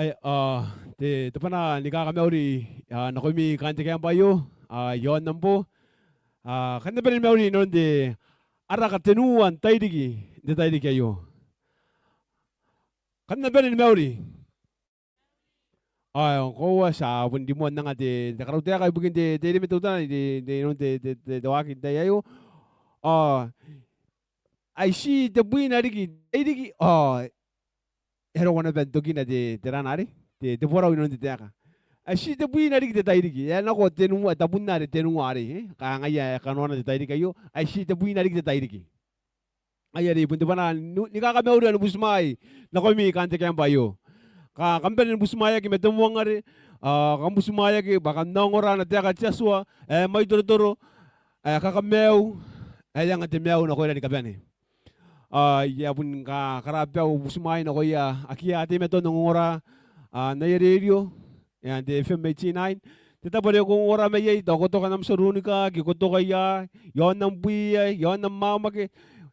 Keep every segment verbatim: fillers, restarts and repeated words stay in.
Ae, a, te, te bwana ni kakamauri, a, nakoimi kaain te kaembwa aio, a, iaon am boo. A, kam na bane ni mauri inanon te ara katenua n tairiki n te tairiki aio. Kam na bane ni mauri. Ao koaua ti a bon rimoa n anga te, te karautaeka ibukin te, te reirei ma teutana n te, te, inanon te, te, te, te waaki n tai aio. Ao ai ti tebwina riki te tairiki, ao e a roko naba n tokina te, te rana arei, te, te borau inanon te taeka. Ai ti tebwina riki te tairiki, e a nako tenua, tabun are tenua arei, e? Kanga ngaia ae kanoana te tairiki aio, ai ti tebwina riki te tairiki. Ai arei bon te bwana ni, ni kakamauri ao ni butimwaai nakoimi kaain te kaembwa aio. Ka, kam bane ni butimwaeaki ma te moan are, a, kam butimwaeaki bwa kam na ongora ana taeka te Atua ae maitorotoro, ae kakamaiu, ae anga te maiu nakoira ni kabane. A, I a bon ka, karababau butimwaai nakoia ake a teimatoa n ongora, a, n aia rerio, e, n te F M eighty-nine. Te tabo are ko ongora mai iai, tao ko toka n am tiorunikaaki, ko toka ia, iaon am bwia, iaon am amwamwake,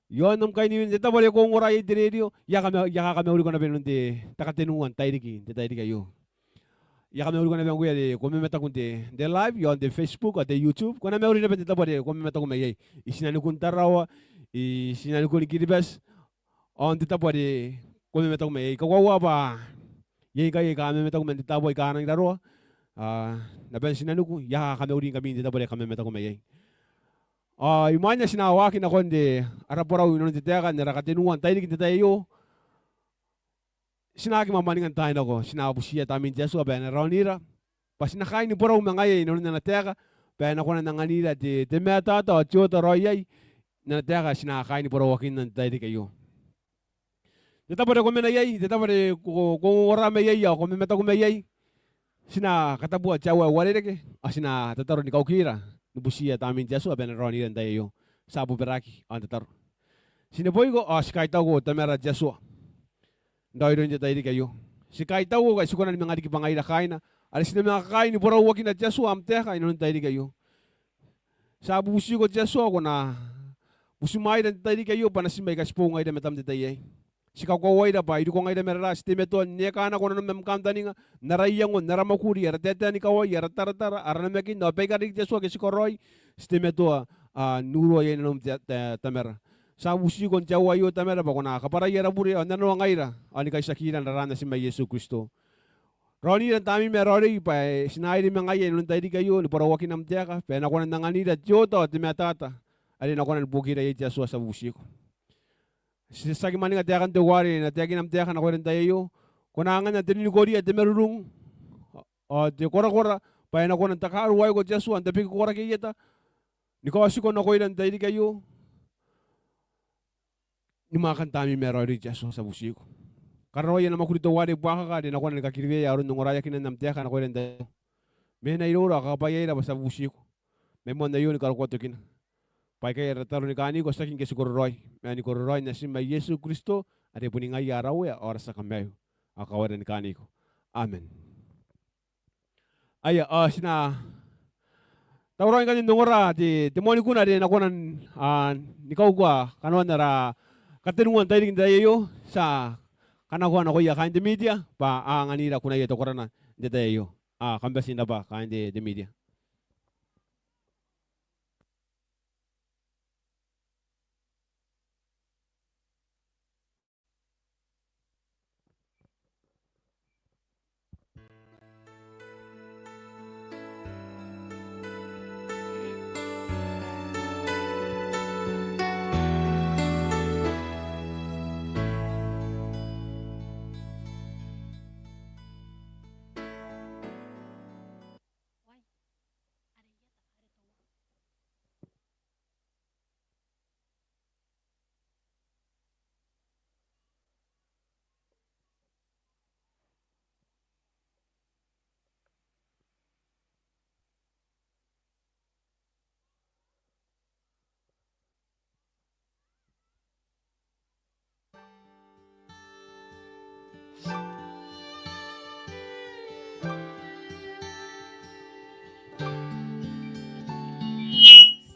iaon am kainiwin, te tabo are ko ongora iai te rerio, I a kama, I a kakamauriko naba inanon te, te katenua n tairiki n te tairiki aio. I a kamauriko naba ngkoe are ko mamataku n te, n te live, iaon te Facebook ao te YouTube. Ko na mauri naba n te tabo are ko mamataku mai iai. I tinanikun Tarawa, i tinanikun Kiribati, ao n te tabo are ko mamataku mai iai. I kakoaua bwa iai ngkai aika a mamataku man te tabo aika a rangi n raroa, a, naba n tinaniku, I a kakamauri ngkami n te tabo are kam mamataku mai iai. Ao imwaina ti na waaki nakon te ara borau inanon te taeka n ara katenua n tairiki n te tai aio, ti na aki mwamwaninga n taai nako, ti na butiia Tamnein te Atua bwa e na raonira, bwa ti na kaai ni borau ma ngaia inanon ana taeka, bwa e na kona n anganira te, te matata ao te oota raoi iai n ana taeka ae ti na kaai ni borauakinna n te tairiki aio. Te tabo are ko mena iai, te tabo are ko, ko ongora mai iai ao ko mamataku mai iai, ti na katabua te aua ae uarereke, ao ti na tataro ni kaukira, ni butiia Tamnein te Atua bwa e na raonira n te tai aio. Ti a bobaraki ao n tataro. Ti neboiko ao ti kaitauko Tamara te Atua n raoiroin te tairiki aio. Ti kaitauko ngkai ti kona ni manga riki bwa ngaira kaaina are ti na manga kaai ni borauakina te Atua am taeka inanon te tairiki aio. Ti a bubutiko te Atua ko na butimwaira n te tairiki aio bwa natim aika ti boou ngaira i matam n te tai aei. Ti kakoauaira bwa iriko ngaira ma raraa, ti teimatoa n eka nako nanom am kantaninga, n ara iango, n ara mwakuri, ara taetae ni kawai, ara taratara, ara namakin, ao baikara riki te Atua ake ti karaoi, ti teimatoa, a, n urua iai nanom te, te, Tamara. Ti a bubutiko n te aua aio Tamara bwa ko na kabwarai ara bure ao n nanoa ngaira, ao ni kaitiakira n raraan natim ae Iesu Kristo. Raonira Tamneim ae raoiroi bwa e, ti na airi ma ngaia inanon te tairiki aio ni borauakina am taeka, bwa e na kona n anganira te oota ao te matata are e na kona ni buokira iai te Atua, ti a bubutiko. Ti, ti aki mwaninga taekan teuare e na taekina am taeka nakoira n te tai aio. Ko na anganna te ninikoria, te marurung, ao te korakora, bwa e na kona n takaruaiko te Atua, n tabekiko rake i eta, ni kaotiko nakoira n te tairiki aio. Ni mwaakan Tamneim ae raoiroi te Atua, ti a bubutiko. Kararoai ana mwakuri teuare buakaka are e na kona ni kakiriwea aron ongoraeakinan am taeka nakoira n te tai aio. Mena iroura ao kakabwaiaira bwa ti a bubutiko. Mai moan aio ni karokoa tokina. Bwa aikai ara tataro ni kaaniko, tiaki ngke ti kororaoi, ma ni kororaoin natim ae Iesu Kristo, are boni ngaia ara Uea ao ara tia Kamaiu. Ao kawaira ni kaaniko. Amen. Aia, ao ti na tauraoi ngkanne n ongora te, te moan kuna are e na kona n, a, ni kaukua kanoan ara katenua n tairiki n te tai aio, ti a kanakoa nakoia kaain te media, bwa a anganira kunaia te korana n te tai aio. A, kam bati n rabwa kaain te, te media.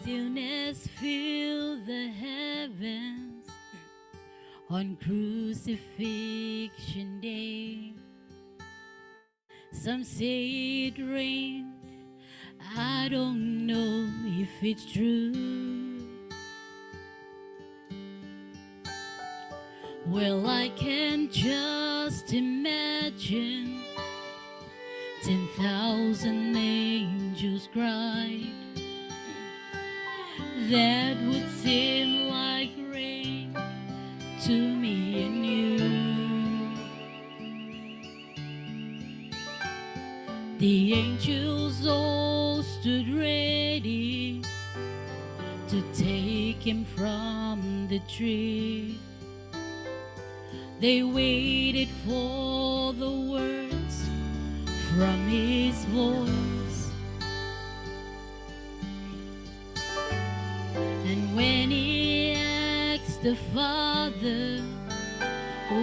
Stillness fill the heavens on crucifixion day. Some say it rained. I don't know if it's true. Well, I can just imagine ten thousand angels cried. That would seem like rain to me and you. The angels all stood ready to take him from the tree. They waited for the words from his voice. And when he asked the Father,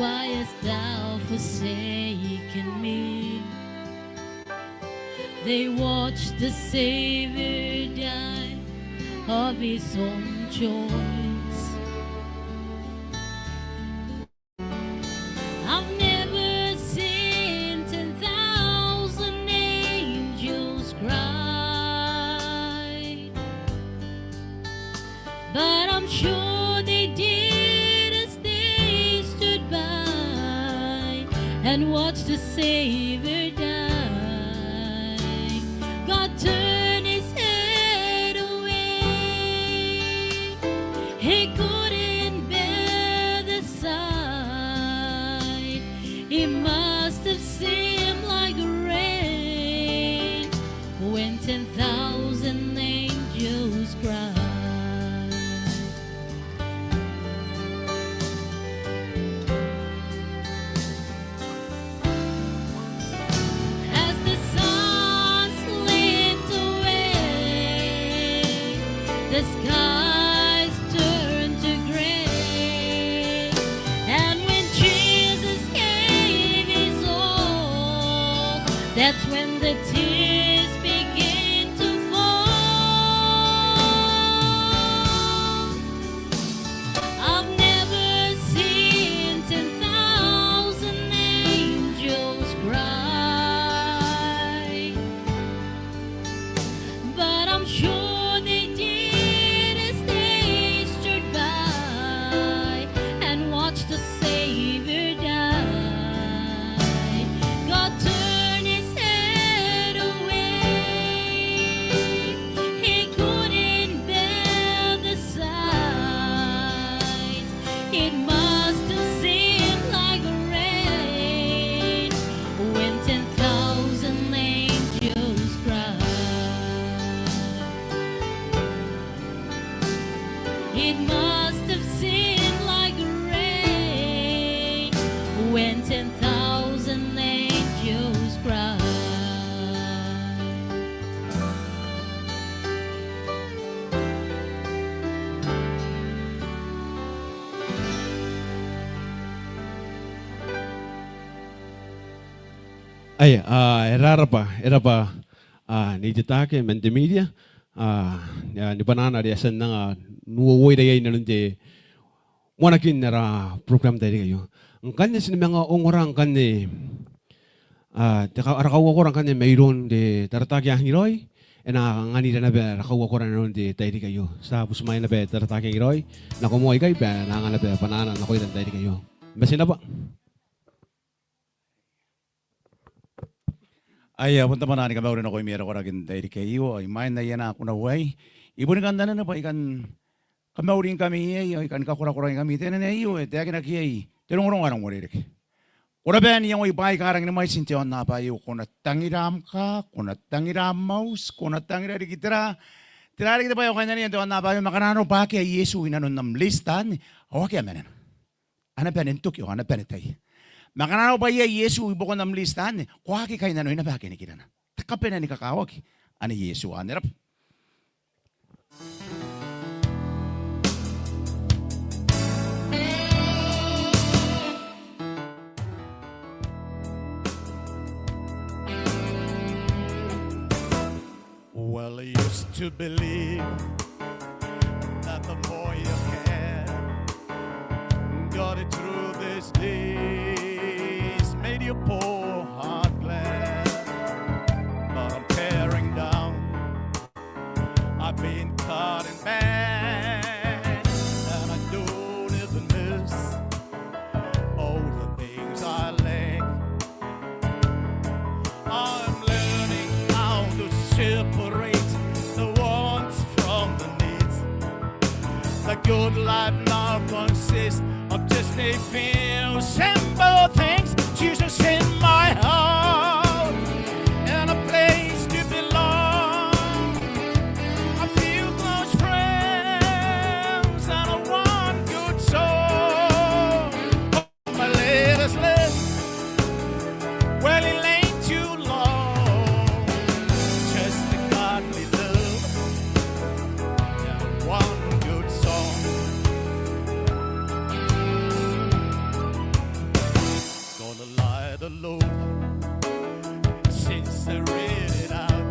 "Why hast thou forsaken me?" They watched the Savior die of his own choice. I've never seen ten thousand angels cry, but I'm sure they did as they stood by and watched the Savior die. God turned his head away. He couldn't bear the sight. It must have seemed like rain when ten thousand angels cried. As the sun slipped away, the skies turned to grey. And when Jesus gave his all, that's when the tears began to fall. I've never seen ten thousand angels cry, but I'm sure they did as they stood by and watched the Savior die. God turned his head away. He couldn't bear the sight. It must have seemed like rain when ten thousand angels cried. It must have seemed like rain when ten thousand angels cried. Aia, a, e raraba, e raba, a, Nei Tetake man te media, a, ni bwanaan are e a tia n anga n uouoira iai inanon te moanakin ara program n te tairiki aio. Ngkanne ti na manga ongora ngkanne, a, te ka-, ara kauakora ngkanne mairoun te tarataki angiraoi, e na anganira naba ara kauakora inanon te tairiki aio. Ti a butimwaea naba te tarataki angiraoi nako moa ikai bwa e na anga naba bwanaana nakoira n te tairiki aio. Ma ti naba. Aia, bon te mwaane ni kamauri nakoimi ara koraki n te tairiki aio, ao imwain ae I a na kunauai, I boni kan anene bwa I kan kamauringkami iai, ao I kan kakorakoraingkami. Te anene aio e taekinaki iai te rongorongo ae uarereke. Ko na bane n iangoi bwaai aika rangi ni mwaiti n te aonnaba aio, ko na tangira am kaa, ko na tangira am auti, ko na tangira riki tera, tera riki te bwai ae ko kainnanoia n te aonnaba aio, ma ngkana arona bwa akea Iesu inanon am list anne, ao akea manena. A na bane n toki ao a na bane tai. Ma ngkana arona bwa iai Iesu i buakon am list anne, ko aki kainnanoi naba ake nikirana. Te kabanea ni kakawaki anne Iesu anne. Raba. Well, I used to believe that the more you care, got it through these days, made your poor heart glad. Good life now consists of just a few simple things. Jesus in my heart and a place to belong. A few close friends and a one good song. My latest list, well, it ain't too long. Just a godly love and one good song. Gonna lie the Lord since I read it out.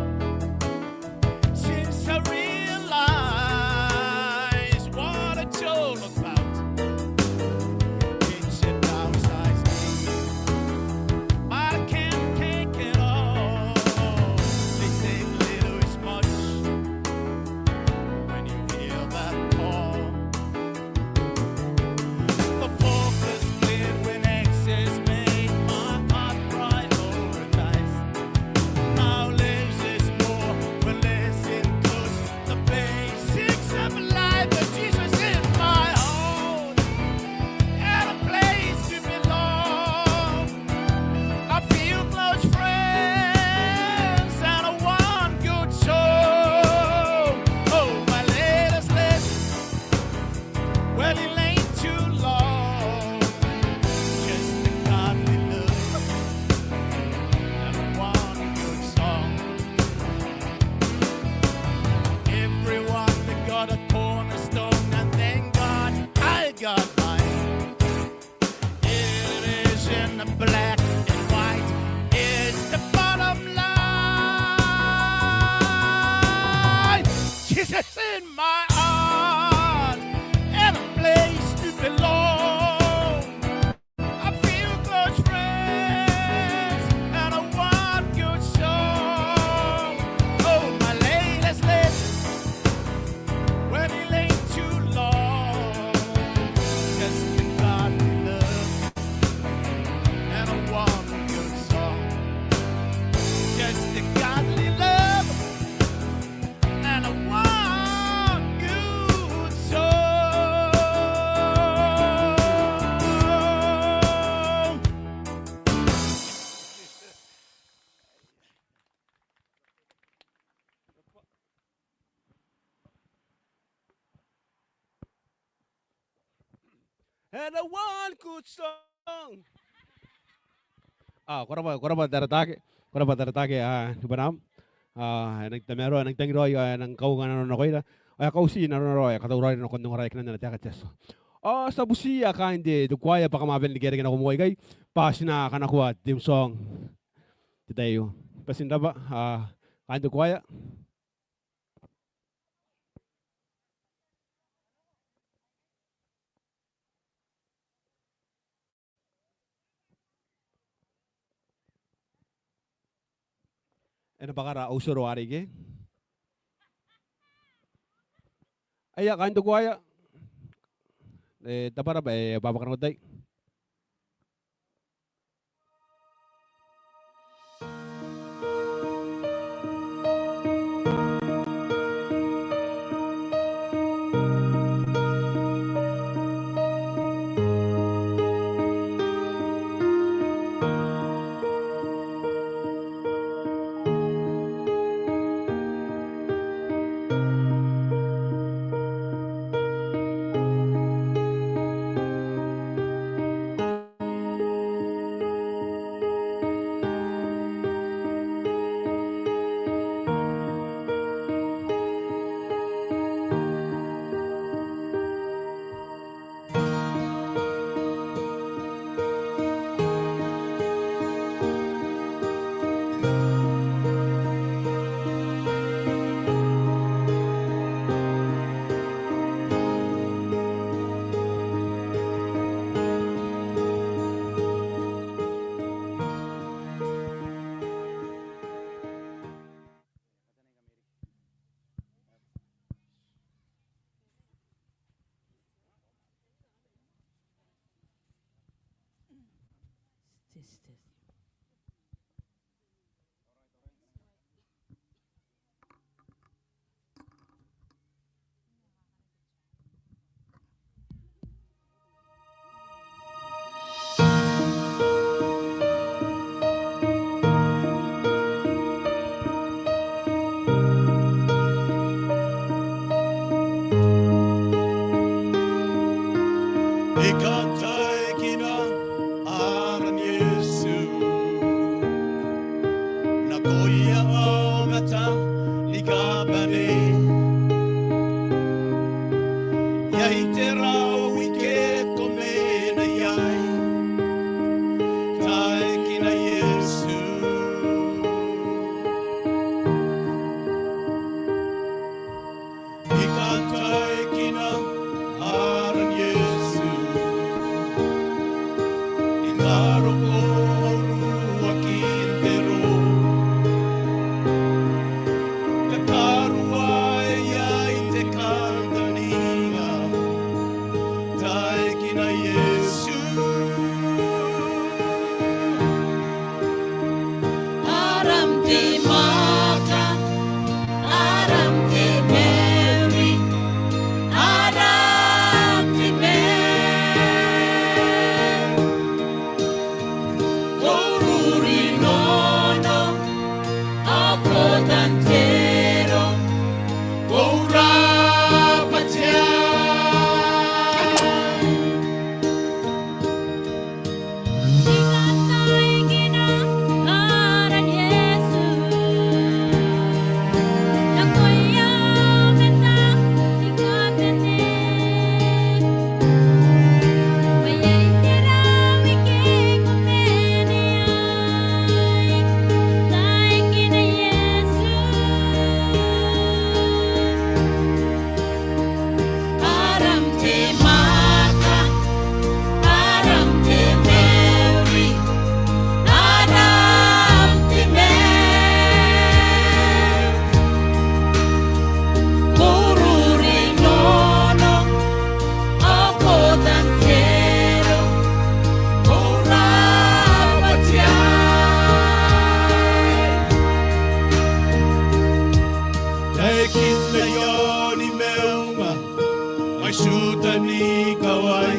Since I realize what it's all about, it downsized me. I can't take it all. They say little is much when you hear that call. The focus cleared when excess made my heart prioritize. Now less is more when less includes the basics of life. But Jesus in my heart and a place to belong. A few close friends and a one good song. Oh, my latest list, well, it ain't too long. Just a godly love and a one good song. Everyone that got a cornerstone, and thank God I got mine. It is in the black and white. It's the bottom line. Jesus in my heart and a place to belong. A few close friends and a one good song. Oh, my latest list, well, it ain't too long. Just a godly love and a one good song. Just a godly love and a one good song. And a one good song. Ah, ko rabwa, ko rabwa te ara taake, ko rabwa te ara taake, ah, ni bwanam. Ah, e nang tamaroa, e nang tangira, ah, e nang kauka nanona nakoira. Ao e kauti nanona raoi, e katauraoi nakon ongoraeakinan ana taeka te Atua. Ao ti a butiia kaain te, te kuaea bwa kam a bane n irekereke nako moa ikai, bwa ti na kanakoa te hymn song n te tai aio. Bati n rabwa, ah, kaain te kuaea. E na bwakara au tioro are ike. Aia, kaain te kuaea. E, tabara bwa e bwabwaka nako tai. Ai tera wiki ko mena iai? Taekina Iesu. I kan taekina aran Iesu. I karokoa uruakin te roo. Kakaruaea iai te kantaninga. Taekina Iesu. Aram te Maaka, aram te Mauri, aram te Mauri. Ko ruri nono, ao ko tanteroo, ko rabwatia. I kan taekina aran Iesu. Nakoia aomata aika a bane. Bwa iai tera wiki ko mena iai? Taekina Iesu. Aram te Maaka, aram te Mauri, aram te Mauri. Ko ruri nono, ao ko tanteroo, ko rabwatia. Taekin aio ni maunga, ao ti uota ni kawai.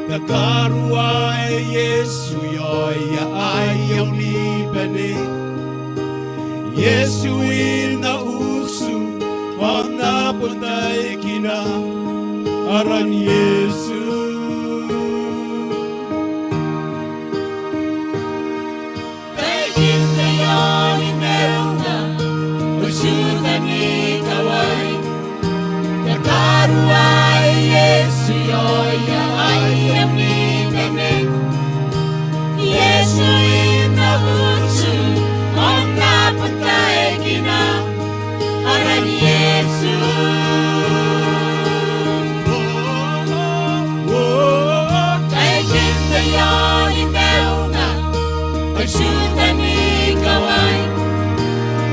Takaruaea Iesu i aoia aia unibane. Iesu i na utu, ao N na bon taekina aran Iesu. Taekin aio ni maunga, ao ti uota ni kawai. Takaruaea Iesu i aoia aia unibane. Iesu i na utu, ao N na bon taekina aran Iesu. Taekin aio ni maunga, ao ti uota ni kawai.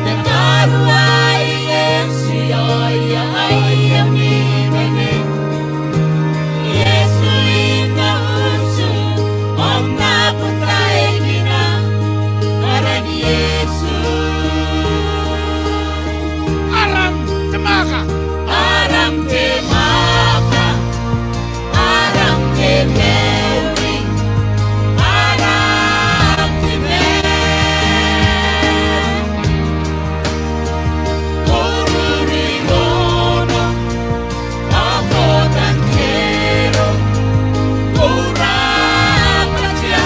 Takaruaea Iesu i aoia aia unibane. Iesu i na utu, ao N na bon taekina aran Iesu. Aram te Maaka. Aram te Maaka. Aram te Mauri. Aram te Mauri. Ko ruri nono, ao ko tanteroo, ko rabwatia.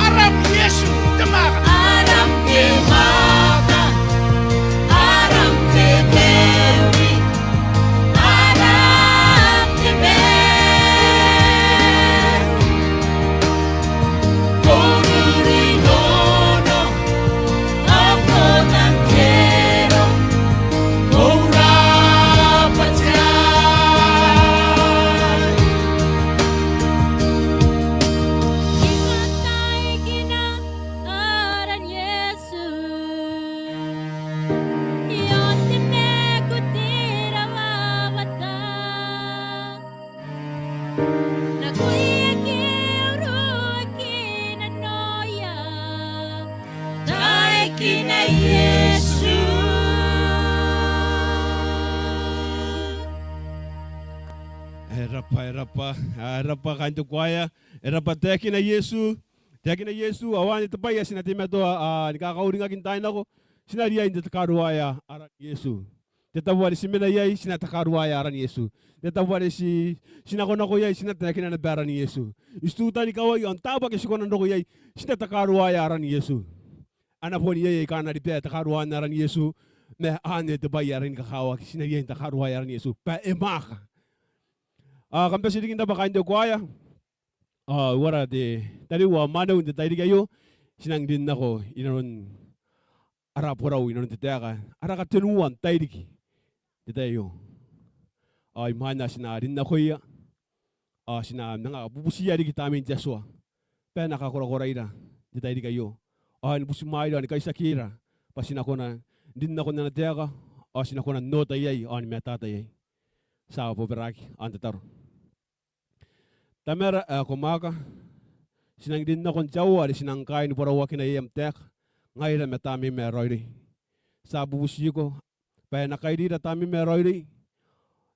Aram Iesu te Maaka. Aram te Maaka. Aram te Mauri. Aram te Mauri. Ko ruri nono, ao ko tanteroo, ko rabwatia. I kan taekina aran Iesu. I aon te maku te rawawata. Nakoia ake a uruaki nanoia. Taekina Iesu. E rab'a, e rab'a, a, e rab'a kaain te kuaea, e rab'a. Taekina Iesu. Taekina Iesu, ao anne te bwai ae ti na teimatoa, a, ni kakauringaki n taai nako, ti na riai n takaruaea aran Iesu. N te tabo are ti mena iai, ti na takaruaea aran Iesu. N te tabo are ti, ti nakonako iai, ti na taekina naba aran Iesu. N te tuta ni kawai ao n taabo ake ti kona n roko iai, ti na takaruaea aran Iesu. A na bon iai aika a na riba takaruaan aran Iesu. ma anne te bwai ae rangi ni kakawaki. Ti na riai n takaruaea aran Iesu bwa e mwaaka. Ao kam bati riki n rabwa kaain te kuaea. Ao uara te tariu ao mwaneu n te tairiki aio, ti nang rin nako inanon ara borau inanon te taeka, ara katenua n tairiki n te tai aio. Ao imwain ae ti na rin nakoia, ao ti na manga bubutiia riki Tamnein te Atua bwa e na kakorakoraira n te tairiki aio, ao ni butimwaeira ao ni kaitiakiira bwa ti na kona n rin nakon ana taeka, ao ti na kona n ota iai ao ni matata iai. Ti a bobaraaki ao n tataro. Tamara ae ko mwaaka, ti nang rin nakon te aoa are ti nang kaai ni borauakina iai am taeka, ngaira ma Tamneim ae Raoiroi. Ti a bubutiko bwa e na kairira Tamneim ae Raoiroi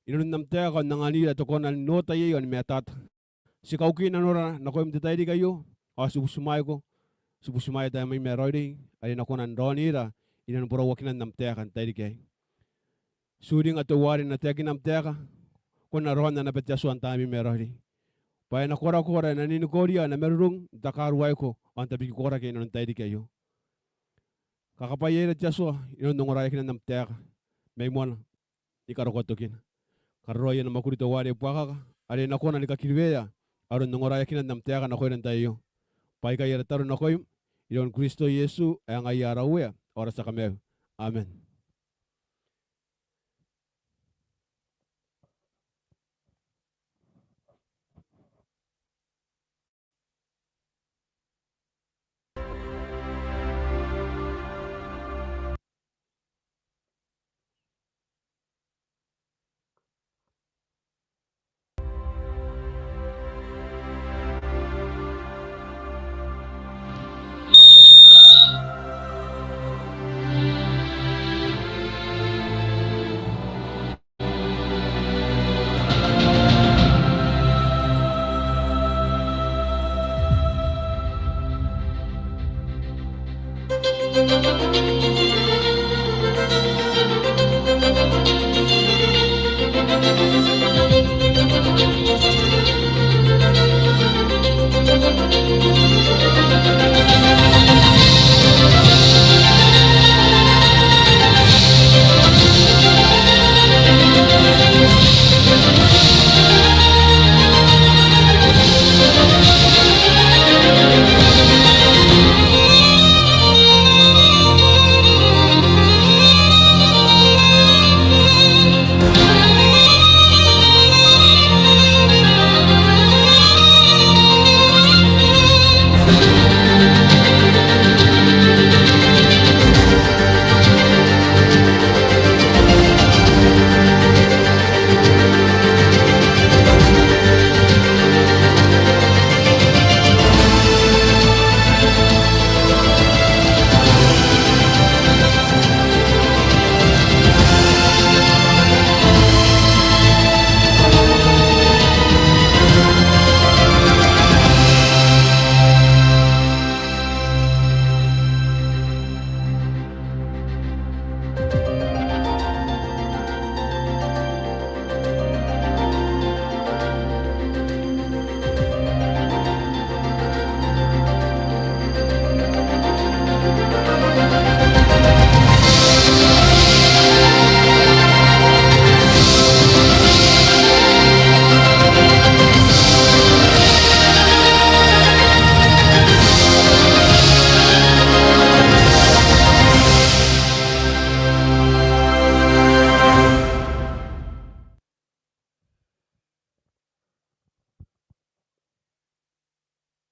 inanon am taeka ao n anganira te kona n ota iai ao ni matata. Ti kauki nanora nakoim n te tairiki aio, ao ti butimwaeko, ti butimwaea Tamneim ae Raoiroi are e na kona n raonira inanon borauakinan am taeka n te tairiki aei. Ti uringa teuare e na taekina am taeka, ko na raonna naba te Atua n Tamneim ae Raoiroi bwa e na korakora, e na ninikoria, e na marurung n takaruaiko ao n tabekiko rake inanon te tairiki aio. Kakabwaiaira te Atua inanon ongoraeakinan am taeka mai moana ni karokoa tokina. Kararoai ana mwakuri teuare buakaka are e na kona ni kakiriwea aron ongoraeakinan am taeka nakoira n te tai aio. Bwa aikai ara tataro nakoim iroun Kristo Iesu ae ngaia ara Uea ao ara tia Kamaiu. Amen.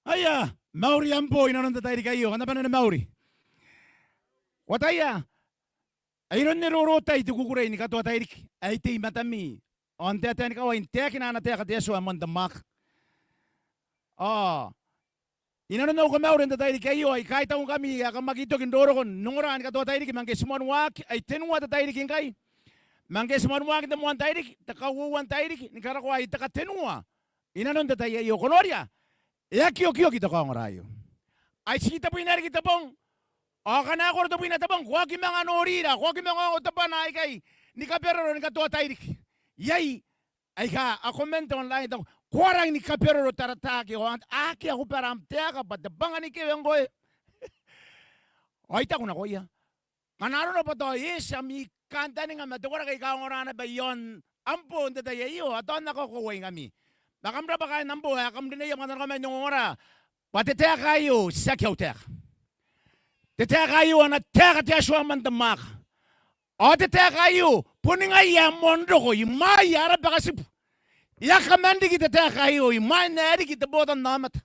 Aia, mauri am bo inanon te tairiki aio, kam na bane ni mauri. Ko ataia, ai aron te roro tai te kukurei ni katoa tairiki ae tei i matami ao n taetae ni kawai n taekina ana taeka te Atua ae moan te mwaaka. Ao inanon au kamauri n te tairiki aio, I kaitau ngkami ae kam aki toki n roroko n ongora ni katoa tairiki, ma ngke ti moan waaki, ai tenua te tairiki ngkai. Ma ngke ti moan waaki n te moan tairiki, te kauoua n tairiki, ni karokoa ai te katenua inanon te tai aio. Ko noria, e aki okioki te kaongora aio. Ai ti tebwina riki te bong, ao ngkana e koro tebwina te bong, ko aki manga norira, ko aki manga ongo te bwana aikai ni kabaroro ni katoa tairiki. Iai aika a comment online, taku, ko a rangi ni kabaroro tarataki, ao akea kubara am taeka bwa te bwanga ni kewe ngkoe. Ao I taku nakoia, Ngkana arona bwa tao e eti ami kantaninga ma te koraki aika ongora naba i aon am boo n te tai aio, ao tao N na kakoauaingkami. Ma kam rabwa kaain am boo ae kam rineia bwa kam na nako mai n ongora, bwa te taeka aio tiaki au taeka. Te taeka aio ana taeka te Atua man te mwaaka. Ao te taeka aio boni ngaia ae moan roko imwain ara bakatibu. E a kaman riki te taeka aio imwain ae riki te botannaomata,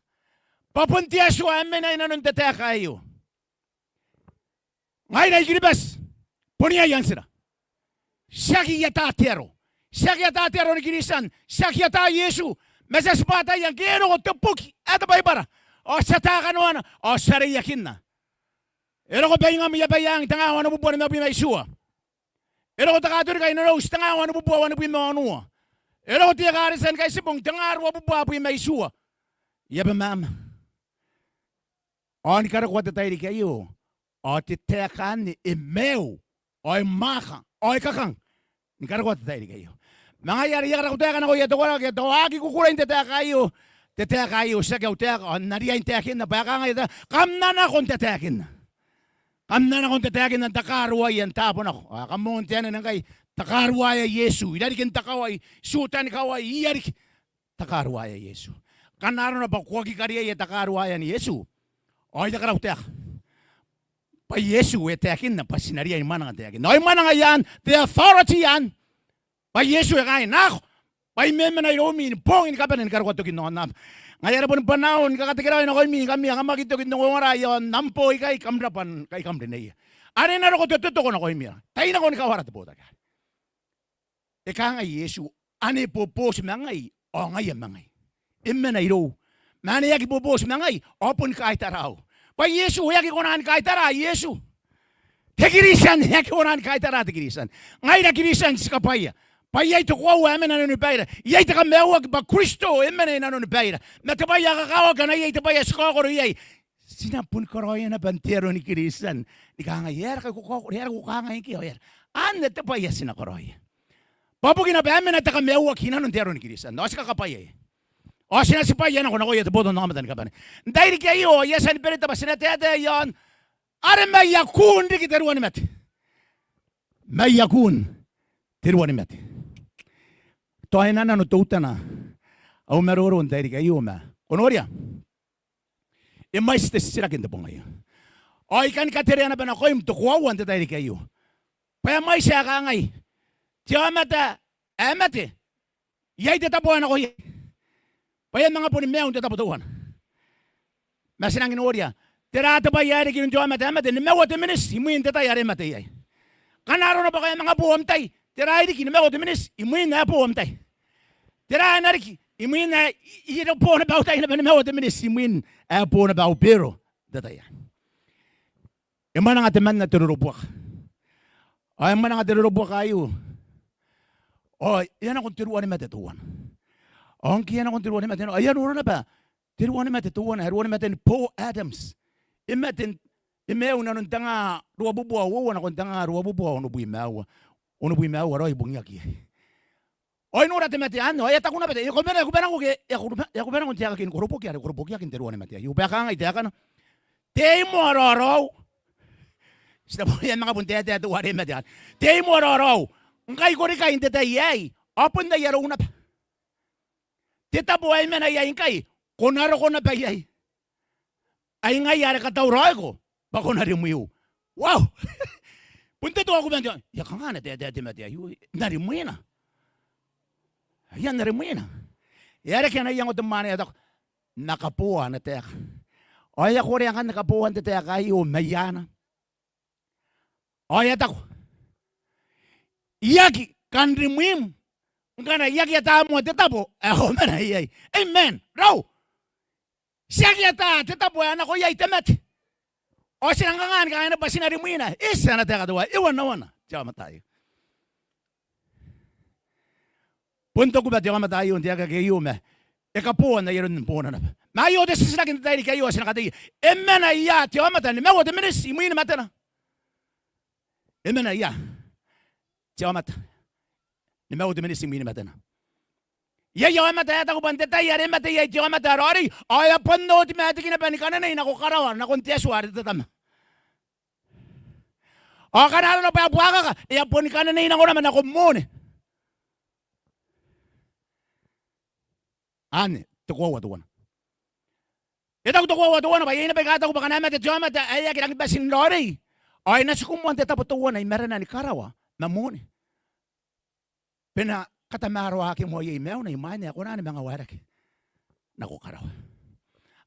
bwa bon te Atua ae mena i nanon te taeka aio. Ngaira i Kiribati, bon iai antira. Tiaki ata te aro. Tiaki ata te aro ni Kiritian. Tiaki ata Iesu. Ma ti a tibwa ataia ngke e roko te boki ae te Baibara, ao ti ata kanoana, ao ti a reiakinna. E roko Baingamuia Baiang tengaa wanibubua nimabwi ma itiua. E roko te Katorika i Nonouti tengaa wanibubua wanibwi ma onoua. E roko te Ekaretia ni Kaitibong tengaa ruabubua abwi ma itiua. I aba ma ama. Ao ni karokoa te tairiki aio, ao te taeka anne e maiu, ao e mwaaka, ao e kakang. Ni karokoa te tairiki aio. Ma ngaia are I a karako taeka nakoia te koraki ake tao a aki kukurei n te taeka aio. Te taeka aio tiaki au taeka, ao N na riai n taekinna bwa e kangai te taeka, kam na nako n tataekinna. Kam na nako n tataekinna n takaruaia n taabo nako. Ao kam ongo n te anene ngkai, takaruaea Iesu. I rarikin te kawai, ti uota ni kawai, ia riki. Takaruaea Iesu. Ngkana arona bwa ko aki kariaia takaruaean Iesu, ao I a karako taeka bwa Iesu e taekinna bwa ti na riai ni mwananga n taekinna. Ao I mwananga i aan, te authority i aan, bwa Iesu e kangai, nako, bwa I memena iroumi ni boong ni kabane ni karokoa tokin aonnaba. Ngaia are boni bwanaau ni kakatekeraoi nakoimi ngkami ae kam aki toki n ongongora i aon am boo ikai, kam rabwa ngkai kam rineia. Are e na roko te totoko nakoimi, tai nako ni kawara te botaki are. E kangai Iesu, ane boboti ma ngai, ao ngaia ma ngai. E mena irou. Ma ane aki boboti ma ngai, ao boni kaitaraau. Bwa Iesu e aki kona ni kaitara Iesu. Te Kiritian e aki kona ni kaitara te Kiritian. Ngaira Kiritian ti kabwaia. Bwa iai te koaua ae mena i nanoni baira. Iai te kamaiuaki bwa Kristo e mena i nanoni baira. Ma te bwai ae kakawaki, a na iai te bwai ae ti kaokoro iai. Ti na boni karaoia naba n te aro ni Kiritian. Ni kangai, e aera ngkai ko kaokoro, e aera ko kangai ngke, ao e aera. Anne te bwai ae ti na karaoia. Bwa bukina bwa e mena te kamaiuaki i nanon te aro ni Kiritian. Ao ti kakabwaia. Ao ti na tibwaia nako nakoia te botannaomata ni kabane. N tairiki aio, ao I a tia ni berita bwa ti na taetae i aon are maiakun riki te ruanimate. Maiakun te ruanimate. Tao e na nano teutana au maroro n tairiki aio, ma ko noria. E mwaiti te titiraki n te bong aio. Ao I kani katerea naba nakoim te koaua n te tairiki aio. Bwa e mwaiti ae kangai, te aomata ae mate, iai te tabo ae nako iai. Bwa e a manga boni maiu n te tabo teuana. Ma ti nangi noria, tera te bwai ae riki iroun te aomata ae mate? Nimaua te miniti imwin te tai are e mate iai. Ngkana arona bwa ko a manga bo am tai, tera ae riki nimaua te miniti imwin ae bo am tai? Tera ae na riki imwin ae, i, i, i, bo naba au tai naba nimaua te miniti imwin ae bo naba au bero n te tai anne. E mwananga temanna te rorobuaka. Ao e mwananga te rorobuaka aio. Ao e a nako n te ruanimate teuana. Ao ngke e a nako n te ruanimate, ao e a nora naba te ruanimate teuana, ae ruanimaten Paul Adams. E mate n, e maiu i nanon tengaa ruabubua uoua nakon tengaa ruabubua onobwi ma aua. Onobwi ma aua raoi bungiaki iai. Ao I nora te mate anne, ao e a taku naba te, e a ko mena, e a ko mena ngkoe, e a ko mena, e a ko mena ngkoe n te aekaki ni koroboki are korobokiaki n te ruanimate aio. Bwa e kangai taekana, te imoa raoraou. Ti tabe e a manga bon taetae teuare e mate anne. Te imoa raoraou. Ngkai ko rikai n te tai aei, ao bon aia rou naba. Te tabo ae I mena iai ngkai, ko na roko naba iai. Ai ngaia are katauraoiko bwa ko na rimwiu. Wow! Bon te toa kuban te, e a kanga ana taetae te mate aio, N na rimwina? Aia, N na rimwina. E a reke ana iango te mwaane ae taku, N na kaboa ana taeka. Ao e a korea ngkanne kaboan te taeka aio mai aana. Ao e a taku, I aki kan rimwim ngkana I aki ata moa te tabo ae ko mena iai. Amen. Rau. Ti aki ata te tabo ae nako iai te mate. Ao ti na kanga ni kangai naba bwa ti na rimwina? Iti ana taeka teuaei. E wanawana te aomata aio. Bon te kuba te aomata aio n te aekaki aio, ma e kaboa n ai aron boona naba. Ma aio te titiraki n te tairiki aio ae ti na kateia. E mena ia te aomata nimaua te miniti imwin matena? E mena ia te aomata nimaua te miniti imwin matena? Iai aomata ae taku bwa n te tai are e mate iai te aomata ae raoiroi, ao e a bon automatic naba ni kananei nako karawa, nakon te Atua are te Tama. Ao ngkana arona bwa e a buakaka, e a boni kananei nako naba nako moone. Anne te koaua teuana. E taku te koaua teuana bwa iai naba aika taku bwa ngkana e mate te aomata ae e aki rangi bati n raoiroi, ao e na tiku moa n te tabo teuana i marenan karawa ma moone. Bwa e na katamaroaki moa iai maiuna imwaina ae kona ni manga waerake nako karawa.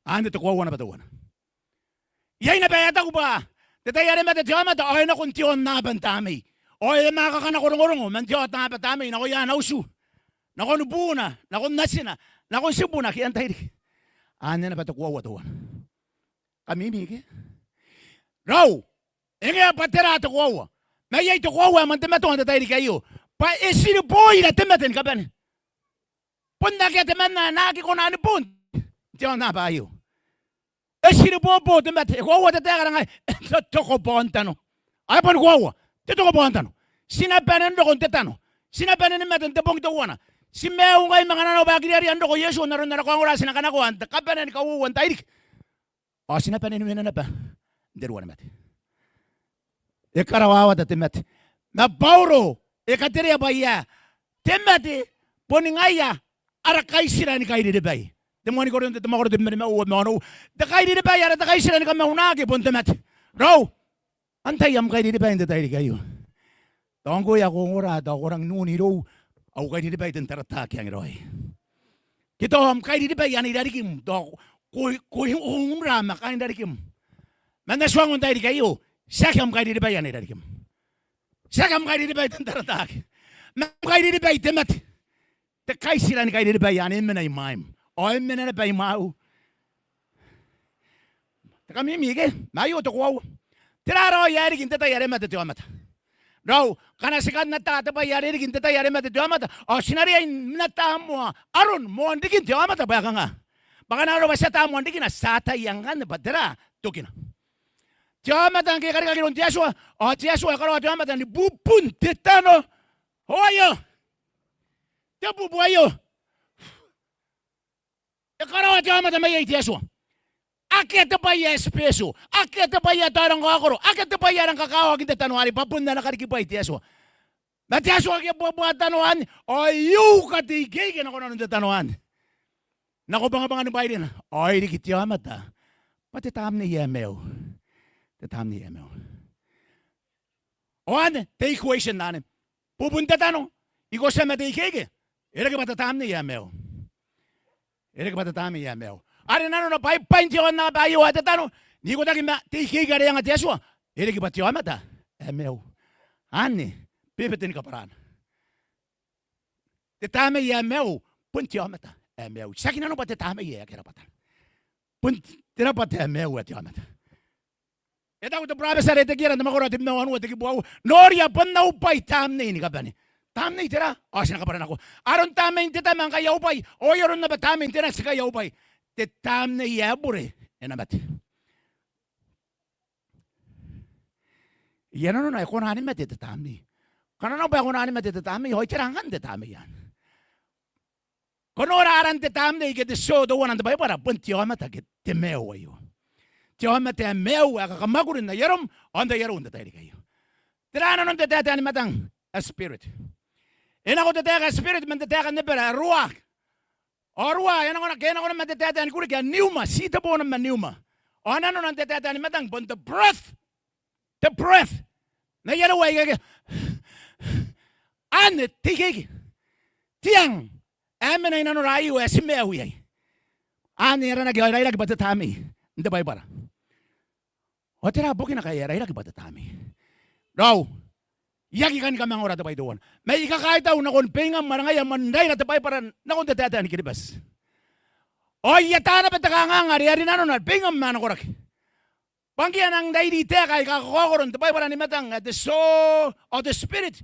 Anne te koaua naba teuana. Iai naba ae taku bwa te tai are mate te aomata ao e nako n te aonnaba n tamnei, ao e maakaka nako rongorongo man te aonnaba n tamnei, nakoia ana utu, nakon buuna, nakon natina, nakon tibuna ke antai riki. Anne naba te koaua teuana. Kamimi ike? Raou, e ngae bwa tera te koaua? Ma iai te koaua ae moan te matoa n te tairiki aio, bwa e tiriboira te mate ni kabane. Bon akea temanna ae na aki kona ni bo n te aonnaba aio. E tiribobo te mate, e koaua te taeka are ngae e totoko bwaontano. Ao e boni koaua, totoko bwaontano. Ti na bane n roko n te tano. Ti na bane ni mate n te bong teuana. Ti maiu ngai ma ngkana nanona bwa e aki riaria n roko Iesu n aron ara kaongora, ti na kanakoa n te kabanea ni kauoua n tairiki. Ao ti na bane ni wene naba n te ruanimate. E karawawata te mate. Ma Bauro e katerea bwa iai te mate boni ngaia ara kaitira ni kairiribai. Te moani Korinto, te moani Korinto, te moani Korinto, te moani Korinto, te kairiribai, ara te kaitira ni kamaunaki bon te mate. Raou, antai am kairiribai n te tairiki aio? Tao ngkoe ae ko ongora, tao ko rangi n un irou, au kairiribai te n tarataaki angeraoi. Ke tao am kairiribai anne i rarikim, tao ko, ko unra ma kaain rarikim. Ma N na tuangnga n tairiki aio, tiaki am kairiribai anne i rarikim. Tiaki am kairiribai te n tarataaki. Ma am kairiribai te mate. Te kaitira ni kairiribai anne e mena imwaim. Ao e mena naba imwaiu. Te kamimi ike? Ma aio te koaua. Tera raoi ae riki n te tai are mate te aomata? Raou, ngkana ti kan ata te bwai are riki n te tai are mate te aomata, ao ti na riai n ata moa aron moan rikin te aomata bwa e kanga? Bwa ngkana arona bwa ti ata moan rikina, ti ataia ngkanne bwa tera tokina. Te aomata ngke e karikaki iroun te Atua, ao te Atua e karaoa te aomata ni bubun te tano. Ao aio te bubu aio. E karaoa te aomata mai iai te Atua. Akea te bwai ae special, akea te bwai ae tao e rang kaokoro, akea te bwai ae rang kakawaki n te tano arei, bwa bon ana karikibwai te Atua. Ma te Atua ake e buabua tanoana, ao e uka te ikeike nako nanon te tanoana, nako bwangabwangan bairena, ao e riki te aomata bwa te tamnei ae maiu. Te tamnei ae maiu. Ao anne te equation anne. Bubun te tano, ikotia ma te ikeike, e reke bwa te tamnei ae maiu. E reke bwa te tamnei ae maiu. Are nanona bwaibwain te aonnaba aio ae te tano, n ikotaki ma te ikeike are e anga te Atua, e reke bwa te aomata ae maiu. Anne bebete ni kabwarana. Te tamnei ae maiu bon te aomata ae maiu. Tiaki nanona bwa te tamnei ae aki rabwatana. Bon te rabwata ae maiu ae te aomata. E taku te burabeti are Etekiera n te mwakoro ae tebwi ma wanua, te kibu aua: Noria, bon au bwai tamnei ni kabane. Tamnei tera? Ao ti na kabwara nako aron tamnein te tama ngkai au bwai, ao ai aron naba tamnein te nati ngkai au bwai. Te tamnei ae bure e na mate. Ia nanona e kona ni mate te tamnei. Ngkana nanona bwa e kona ni mate te tamnei, ao ai tera ngkanne te tamnei anne? Ko nora aran te tamnei ke te tio teuana n te Baibara, bon te aomata ke te maiu aio. Te aomata ae maiu ae kakamwakuri n ai arom ao n ai arou n te tairiki aio. Tera nanon te taetae ni matang? Ae spirit. E nako te taeka ae spirit man te taeka n Ebera ae ruach. Ao ruach e nako naba, ke e nako naba man te taetae ni Kuriki ae pneuma, ti tebo naba ma pneuma. Ao nanona n te taetae ni matang bon te breath. Te breath. N ai arou ae ikekei. Anne te ikeike. Te ang ae mena i nanora aio ae ti maiu iai. Anne e aranaki ao e rairaki bwa te tamnei n te Baibara. Ao tera bukina ngkai e rairaki bwa te tamnei? Raou, I aki kani kamangora te bwai teuana. Ma I kakaitau nakon Bingam are ngaia moan raira te Baibara nakon te taetae ni Kiribati. Ao I ata naba te kanganga are e a rinanona Bingam ma ana koraki. Bwa ngke a nang rairi taeka aika kakaokoro n te Baibara ni matang ae te soul ao te spirit,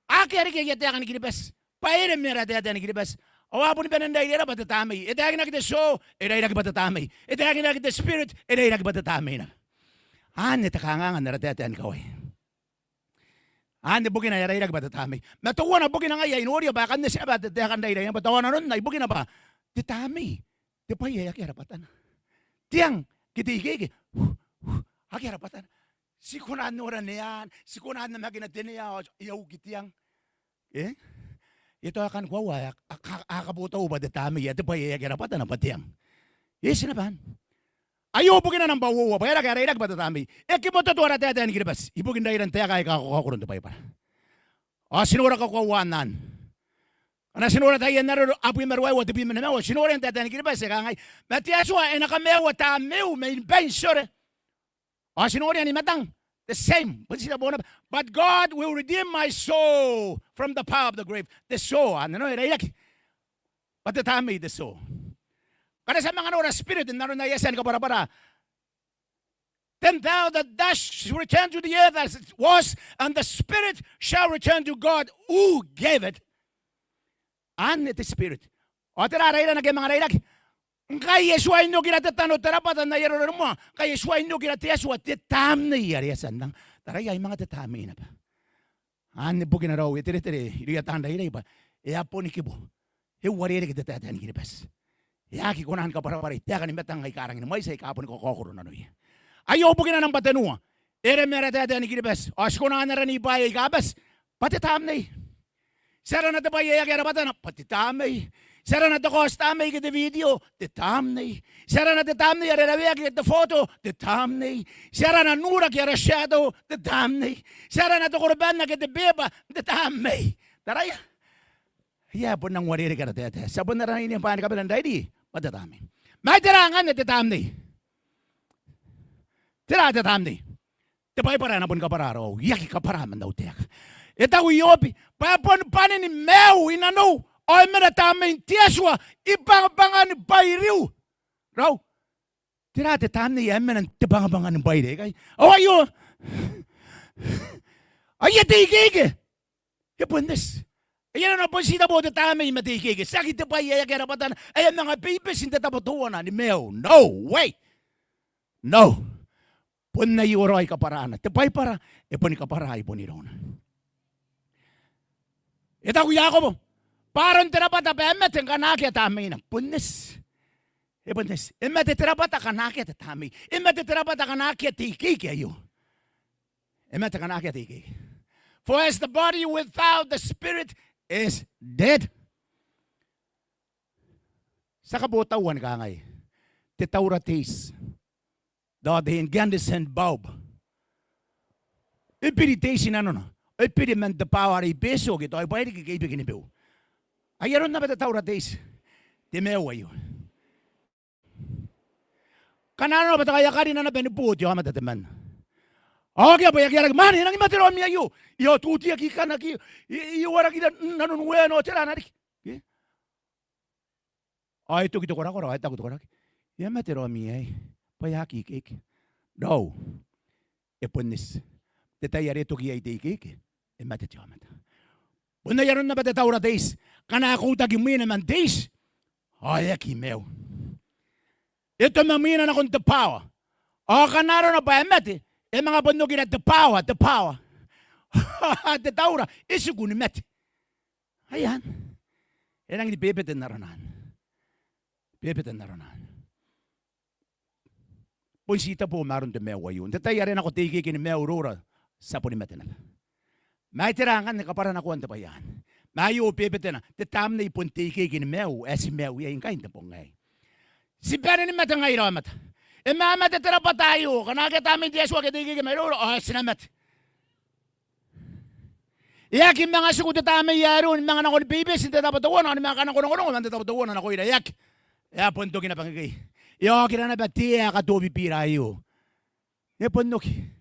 akea riki aia taeka ni Kiribati bwa e ere ma ara taetae ni Kiribati. Ao a boni bane n rairi ae bwa te tamnei. E taekinaki te soul, e rairaki bwa te tamnei. E taekinaki te spirit, e rairaki bwa te tamnei naba. Anne te kanganga n ara taetae ni kawai. Anne bukina ae e rairaki bwa te tamnei. Ma teuana bukina ngaia ae I noria bwa e kan eti naba te taeka n raira, bwa tao nanona ibukina bwa te tamnei te bwai ae akea rabwatana. Te ang ke te ikeike, akea rabwatana. ti kona n nora nean, ti kona n namakina te nea ao e a uki te ang. E? E tao e kan koaua ae a, a, a kabotaua bwa te tamnei ae te bwai ae akea rabwatana bwa te ang. E, ti na bane. Aio bukina nambwa uoua bwa e raka, e rairaki bwa te tamnei. E kibototo ara taetae ni Kiribati ibukin rairan taeka aika kakaokoro n te Baibara. Ao ti nora kakoauaan anne. Ngkana ti nora taian Areru abwi ma ruaiwa, tebwi ma nimaua, ti noria n taetae ni Kiribati e kangai, ma te Atua e na kamaiua tamneiu mai ni bain tiore. Ao ti noria ni matang, the same. Bon ti tabo naba. But God will redeem my soul from the power of the grave. The soul, anne e rairaki bwa te tamnei, the soul. Ngkana ti a manga nora spirit n aron ae e a tia ni kabwarabwara, then thou that dust shall return to the earth as it was, and the spirit shall return to God who gave it. Anne te spirit. Ao tera rairana ake e manga rairaki? Ngkai e tuai n okira te tano te rabwata n ai arona ni moa, ngkai e tuai n okira te Atua te tamnei are e a tia n anga. Taraia, ai manga te tamnei naba. Anne bukina raou, e teretere irouia taan rairai bwa e a boni kibu. E uarereke te taetae ni Kiribati. E aki kona ni kabwarabwarai taeka ni matang aika rangi ni mwaiti aika boni kakaokoro nanoia. Aio bukina nambwa tenua. E reme ara taetae ni Kiribati ao ti kona n arani bwaai aika bati bwa te tamnei. Ti arana te bwai ae akea rabwatana bwa te tamnei. Ti arana te kaoti tamnei ke te video, te tamnei. Ti arana te tamnei are raweaki ke te photo, te tamnei. Ti arana nuraki, ara shadow, te tamnei. Ti arana te korobanna ke te beba, te tamnei. Taraia. Ia, bon nang uarereke ara taetae. Ti a bon arana naba ni kabane n rairi bwa te tamnei. Ma ai tera ngkanne te tamnei? Tera te tamnei? Te Baibara e na boni kabwara raou, I aki kabwara man au taeka. E taku Iobi bwa e boni bane ni maiu i nanou ao e mena tamnein te Atua i bangabangani bwairiu. Raou, tera te tamnei ae mena n te bangabangani bwaire aikai? Ao aio, aia te ikeike. E bon eti. Ai arona bon ti tabo te tamnei ma te ikeike. Tiaki te bwai ae akea rabwatana ae a manga beibeti n te tabo teuana ni maiu. No way. No. Bon aio raoi kabwarana. Te Baibara e boni kabwara i bon irouna. E taku Iakobo bwa aron te rabwata bwa e mate ngkana akea tamneina. Bon eti. E bon eti. E mate te rabwata ngkana akea te tamnei. E mate te rabwata ngkana akea te ikeike aio. E mate ngkana akea te ikeike. For as the body without the spirit is dead. Ti a kabotaua ni kangai, te taura te iti. Tao te incandescent bulb. E biri te iti i nanona. E biri man te bwao are i Betio ke tao i Bairiki ke i Bikenibeu. Ai aron naba te taura te iti. Te maiu aio. Kanga nanona bwa te kai a karina naba ni bo te aomata temanna. Ao akea bwa e aki araki, mwaane, e nangi mate raomi aio. E a otioti, e aki kanaki, e, e uaraki nanon uean ao tera ae na riki. Ke? Ao e toki te korakora, ao e taku te koraki, e a mate raomi aei, bwa e aki ikeike. Raou, e bon eti. Te tai are e toki iai te ikeike, e mate te aomata. Bon ai aron naba te taura te iti, ngkana e koutaki mwina man te iti, ao e aki maiu. E toma mwina nakon te bwao. Ao kanga arona bwa e mate, e manga bon okira te bwao, te bwao. Te taura, e tiku ni mate. Ai anne. E rangi ni bebete n arona anne. Bebete n arona anne. Bon ti tabo ma aron te maiu aio. N te tai are nako te ikeike ni maiu iroura, ti a boni mate naba. Ma ai tera ngkanne kabwaranakoan te bwai anne? Ma aio bebetena, te tamnei bon te ikeike ni maiu ae ti maiu iai ngkai n te bong aei. Ti bane ni mate ngaira aomata. E mamate te rabwata aio, ngkana akea tamnein te Atua ke te ikeike mairoura, ao ti na mate. E aki manga tiku te tamnei ae riu ni manga nako ni beibeti n te tabo teuana, ao ni manga kanakorongorongo man te tabo teuana nakoira, e aki. E a bon toki naba ngkekei. E a okira naba te ea ae katobibira aio. E bon oki.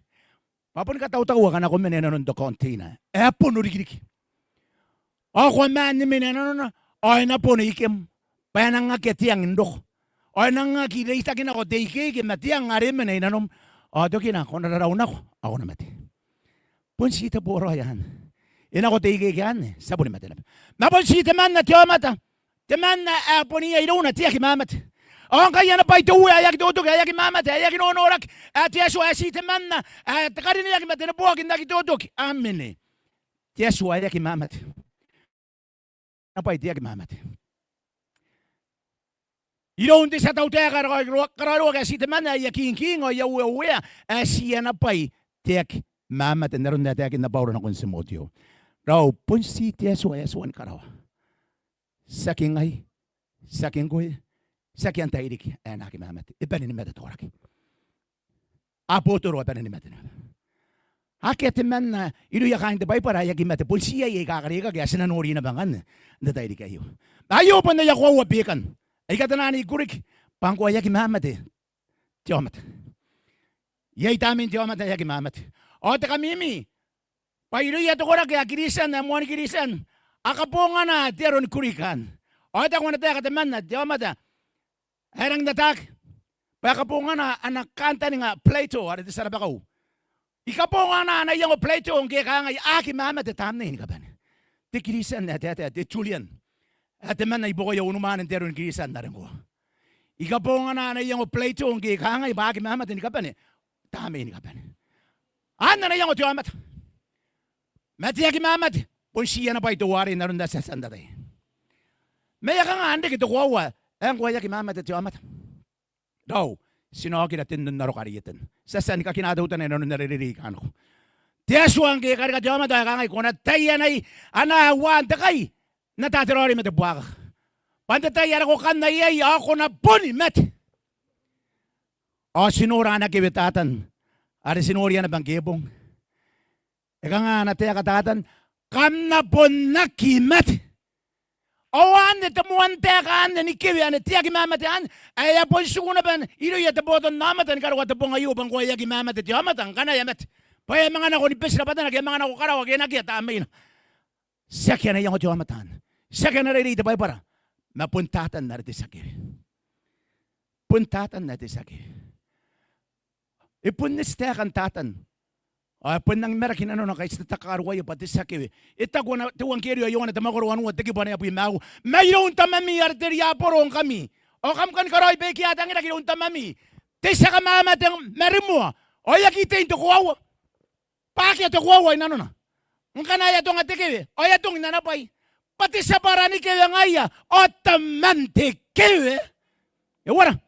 Bwa boni katautaua ngkana ko mena i nanon te container. E a bon rikiriki. Ao ko a maan ni mena i nanona, ao e na bono ikem. Bwa e nang akea te ang n roko. Ao e nang aki reitaki nako te ikeike ma te ang are mena i nanom. Ao tokina ko na rarau nako, ao ko na mate. Bon ti tabo raoi anne. E nako te ikeike anne, ti a boni mate naba. Ma bon ti temanna te aomata. Temanna ae bon iai irouna te aki mamate. Ao ngkai ana bwai te Uea ae aki totoki, ae aki mamate, ae aki nonoraki. Ae te Atua ae ti temanna, ae te karineaki ma te neboaki n aki totoki. Amen. Te Atua ae aki mamate. Ana bwai te aki mamate. Iroun te tia tautaeka ae karaoiroaki ae ti temanna, ae iai kingking ao iai ueauea, ae ti ana bwai te aki mamate n aron ae taekinna Bauro nakon Timoteo. Raou, bon ti te Atua ae e tuai ni karaoa. Tiaki ngai, tiaki ngkoe, tiaki antai riki ae na aki mamate. E bane ni mate te koraki. Abotoro a bane ni mate naba. Akea temanna irouia kaain te Baibara ae aki mate. Bon ti iai aika a karekaki ae ti na nori naba ngkanne n te tairiki aio. Ma aio bon aia koaua bekan aika tena ni Kuriki bwa ngkoa e aki mamate te aomata. Iai tamnein te aomata ae aki mamate. Ao te kamimi bwa irouia te koraki ae Kiritian ae moani Kiritian a kabongana te aro ni Kuriki anne. Ao e taku ana taeka temanna te aomata ae rangi n ataaki bwa e kabongana ana kantaninga Plato are te tia rabakau. I kabongana ana iango Plato ngke e kangai a aki mamate tamnei ni kabane. Te Kiritian ae taetae, te Julian, ae temanna i buakoia unimwane n te aro ni Kiritian are ngkoa. I kabongana ana iango Plato ngke e kangai bwa a aki mamate ni kabane tamnei ni kabane. Anne ana iango te aomata. Ma te aki mamate bon ti ana bwai teuarei n aron ae ti a tia n tataia. Ma e a kanga n reke te koaua ae ngkoa e aki mamate te aomata? Raou, ti na okira te n aron aroka are i etan. Ti a tia ni kakina teutana i nanon ara reirei aika nako. Te Atua ngke e karika te aomata ao e kangai, ko na tai anai, anaa uaan te kai, n ata te raorei ma te buakaka. Bwa n te tai are ko kanna iai ao ko na boni mate. Ao ti nora ana kewe Tatan are ti noria naba ngke e bong. E kanga ana taeka Tatan? Kam na bon aki mate. Ao anne te moan taeka anne ni kewe anne, te aki mamate anne ae e a bon tiku naba irouia te botannaomata ni karokoa te bong aio bwa ngkoa e aki mamate te aomata ngkana e a mate. Bwa e a manga nako ni beti rabwatana ke e a manga nako karawa ke e na akea tamneina. Tiaki ana iango te aomata anne. Tiaki ana reirei te Baibara. Ma bon Tatan are te tia kewe. Bon Tatan are te tia kewe. E bon eti taekan Tatan. Ao e bon rangi ni maraki nanona ngkai ti tatakaruaia bwa te tia kewe. E taku ana, te euangkerio ae Ioane te mwakoro wanua te kibu ae abwi ma uoua. Mairoun tamami are te riaboro ngkami. Ao kam kani karaoi baikia tangiram iroun tamami. Te tia kamamate ma rimoa. Ao e aki tei n te koaua. Bwa akea te koaua i nanona. Ngkana e atonga te kewe ao e atongi n ana bwai. Bwa te tia bwara ni kewe ngaia ao taman te kewe. E uara?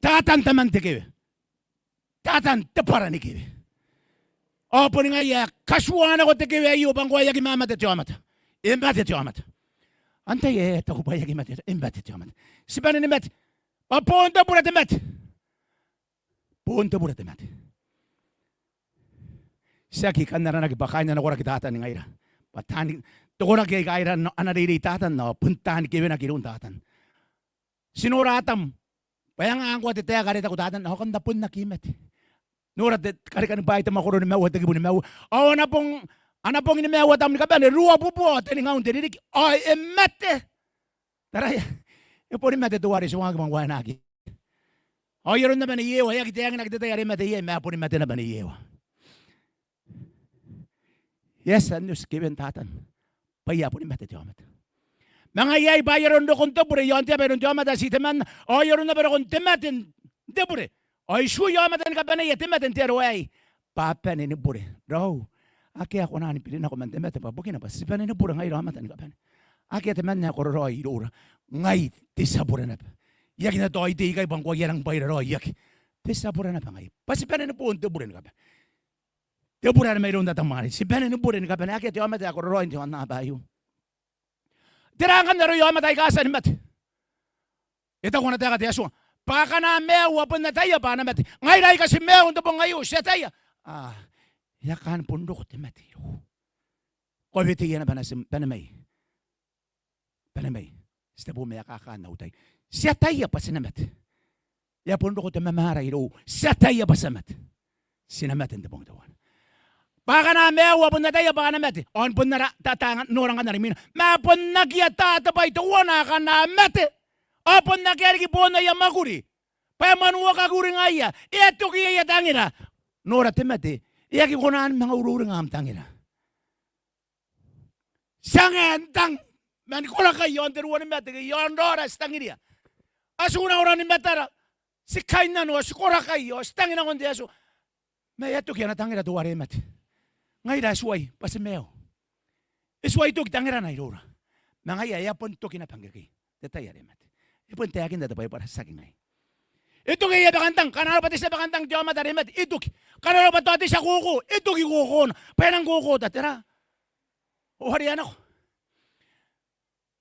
Tatan taman te kewe. Tatan te bwara ni kewe. Ao boni ngaia ae e katua nako te kewe aio bwa ngkoa e aki mamate te aomata. E mate te aomata. Antai ae e taku bwa e aki mate, e mate te aomata? Ti bane ni mate. Bwa boon te bure te mate. Boon te bure te mate. Tiaki kan aranaki bwa kaain ana koraki Tatan ngaira. Bwa taani te koraki aika a ira ana reirei Tatan ao bon taani kewenaki iroun Tatan. Ti nora Atam bwa e anga ngkoa te taeka are e taku Tatan, ao kam na bon aki mate. Nora te Karikani Bwaai te mwakoro nimaua te kibu nimaua. Ao a na bong, a na bong nimaua Atam ni kabane, ruabubua ao teningaun te ririki ao e mate. Taraia, e boni mate teuare e tuangaki bwa ngkoa e na aki. Ao ai aron naba Nei Ewa, e aki taenginaki te tai are e mate iai, ma e boni mate naba Nei Ewa. E a tia n oti kewen Tatan bwa e a boni mate te aomata. Ma ngaia aei bwa ai aron rokon te bure i aon te aba iroun te aomata ae ti temanna, ao ai aron naba rokon te mate n te bure. Ao itiua aomata ni kabaneia te mate n te aro aei bwa a bane ni bure. Raou, akea ae kona ni birinako man te mate bwa bukina bwa ti bane ni bure ngaira aomata ni kabane. Akea temanna ae kororaoi iroura. Ngai te tia bure naba. I aki na tao itei ikai bwa ngkoa I a rangi ni bwaira raoi, I aki. Te tia bure naba ngai bwa ti bane ni boon te bure ni kabane. Te bure are mairoun Tamara. Ti bane ni bure ni kabane. Akea te aomata ae kororaoi n te aonnaba aio. Tera ngkanne aroia aomata aika a tia ni mate? E taku ana taeka te Atua bwa akana maiu a bon ataia bwa a na mate. Ngaira aika ti maiu n te bong aio, ti ataia. A, e a kaan bon roko te mate irou. Ko a weteia naba natim, bane mai. Bane mai. Ti tebo ma e a kakaan au tai. Ti ataia bwa ti na mate. E a bon roko te mamaara irou. Ti ataia bwa ti a mate. Ti na mate n te bong teuana. Bwa akana maiu a bon ataia bwa a na mate. Ao n bon ara, ta, ta, nora ngkanne ara imwina. Ma a bon aki ata te bwai teuana akana mate. Ao bon akea riki boon aia mwakuri. Bwa e mwanuokaki uringaia. E a toki aia tangira. Nora te mate. E aki kona ni manga ururinga am tangira. Ti anga n tang, ma ni korakai i aon te ruanimate ke i aon raora ti tangiria. A ti unaora ni matara, ti kainnano, ti korakai, ao ti tangi nakon te Atua. Ma e a toki ana tangira teuare e mate. Ngaira e tuai bwa ti maiu. E tuai toki tangirana iroura. Ma ngaia e a bon toki naba ngkekei. Te tai are e mate. E bon taekinna te Baibara, tiaki ngai. E toki aia bakantang, ngkana arona bwa te tia bakantang te aomata are e mate, e toki. Ngkana arona bwa tao te tia koko, e toki kokona. Bwa e nang kokota, tera? O, are a nako.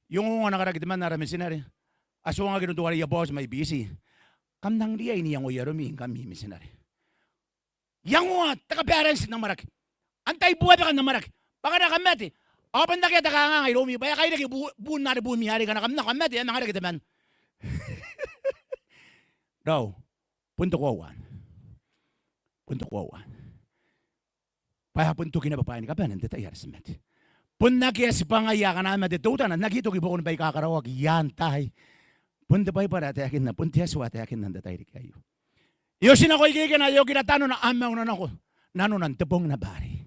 I ongo, ongo ana karaki temanna ara mitinare. A tuangaki iroun teuare aia boss mai Biti. Kam nang riai n iangoia aromi ngkami mitinare. Iangoa te kabaranti n amwarake. Antai buabaka n amwarake. Bwa ngkana kam mate, ao bon akea te kanganga iroumi, bwa e a kairaki bu-, buun are bumi arei, ngkana kam nako kam mate, e a manga reke temanna. Raou, bon te koaua anne. Bon te koaua anne. Bwa e a bon toki naba bwaai ni kabane n te tai are ti mate. Bon akea tibwangaia akana mate teutana n aki toki i buakoni bwaai aika karaoaki i aan taai. Bon te Baibara ae taekinna, bon te Atua ae taekinna n te tairiki aio. E oti nako ikekena, e okira tanona, a mauna nako nanona n te bong naba arei.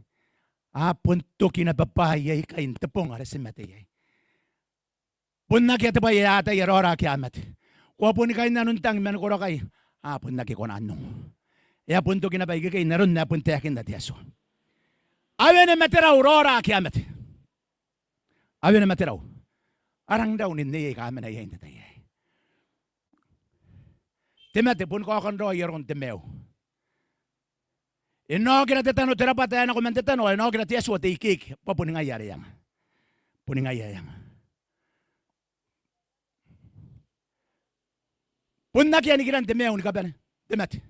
A bon toki naba bwaai aikai n te bong are ti mate iai. Bon akea te bwai ae a ataia raora ake a mate. Ko a boni kainnano n tang mani korokai. A bon aki kona n ongo. E a bon toki naba ikekei n aron ae bon taekinna te Atua. A wene materau raora ake a mate. A wene materau. A rang rau n neiei aika a mena iai n te tai aei. Te mate boni kaokan raoi aron te maiu. E na okira te tano, te rabwata ae nako man te tano, ao e na okira te Atua te ikeike, bwa boni ngaia are e anga. Boni ngaia ae e anga. Bon akea nikiran te maiu ni kabane, te mate.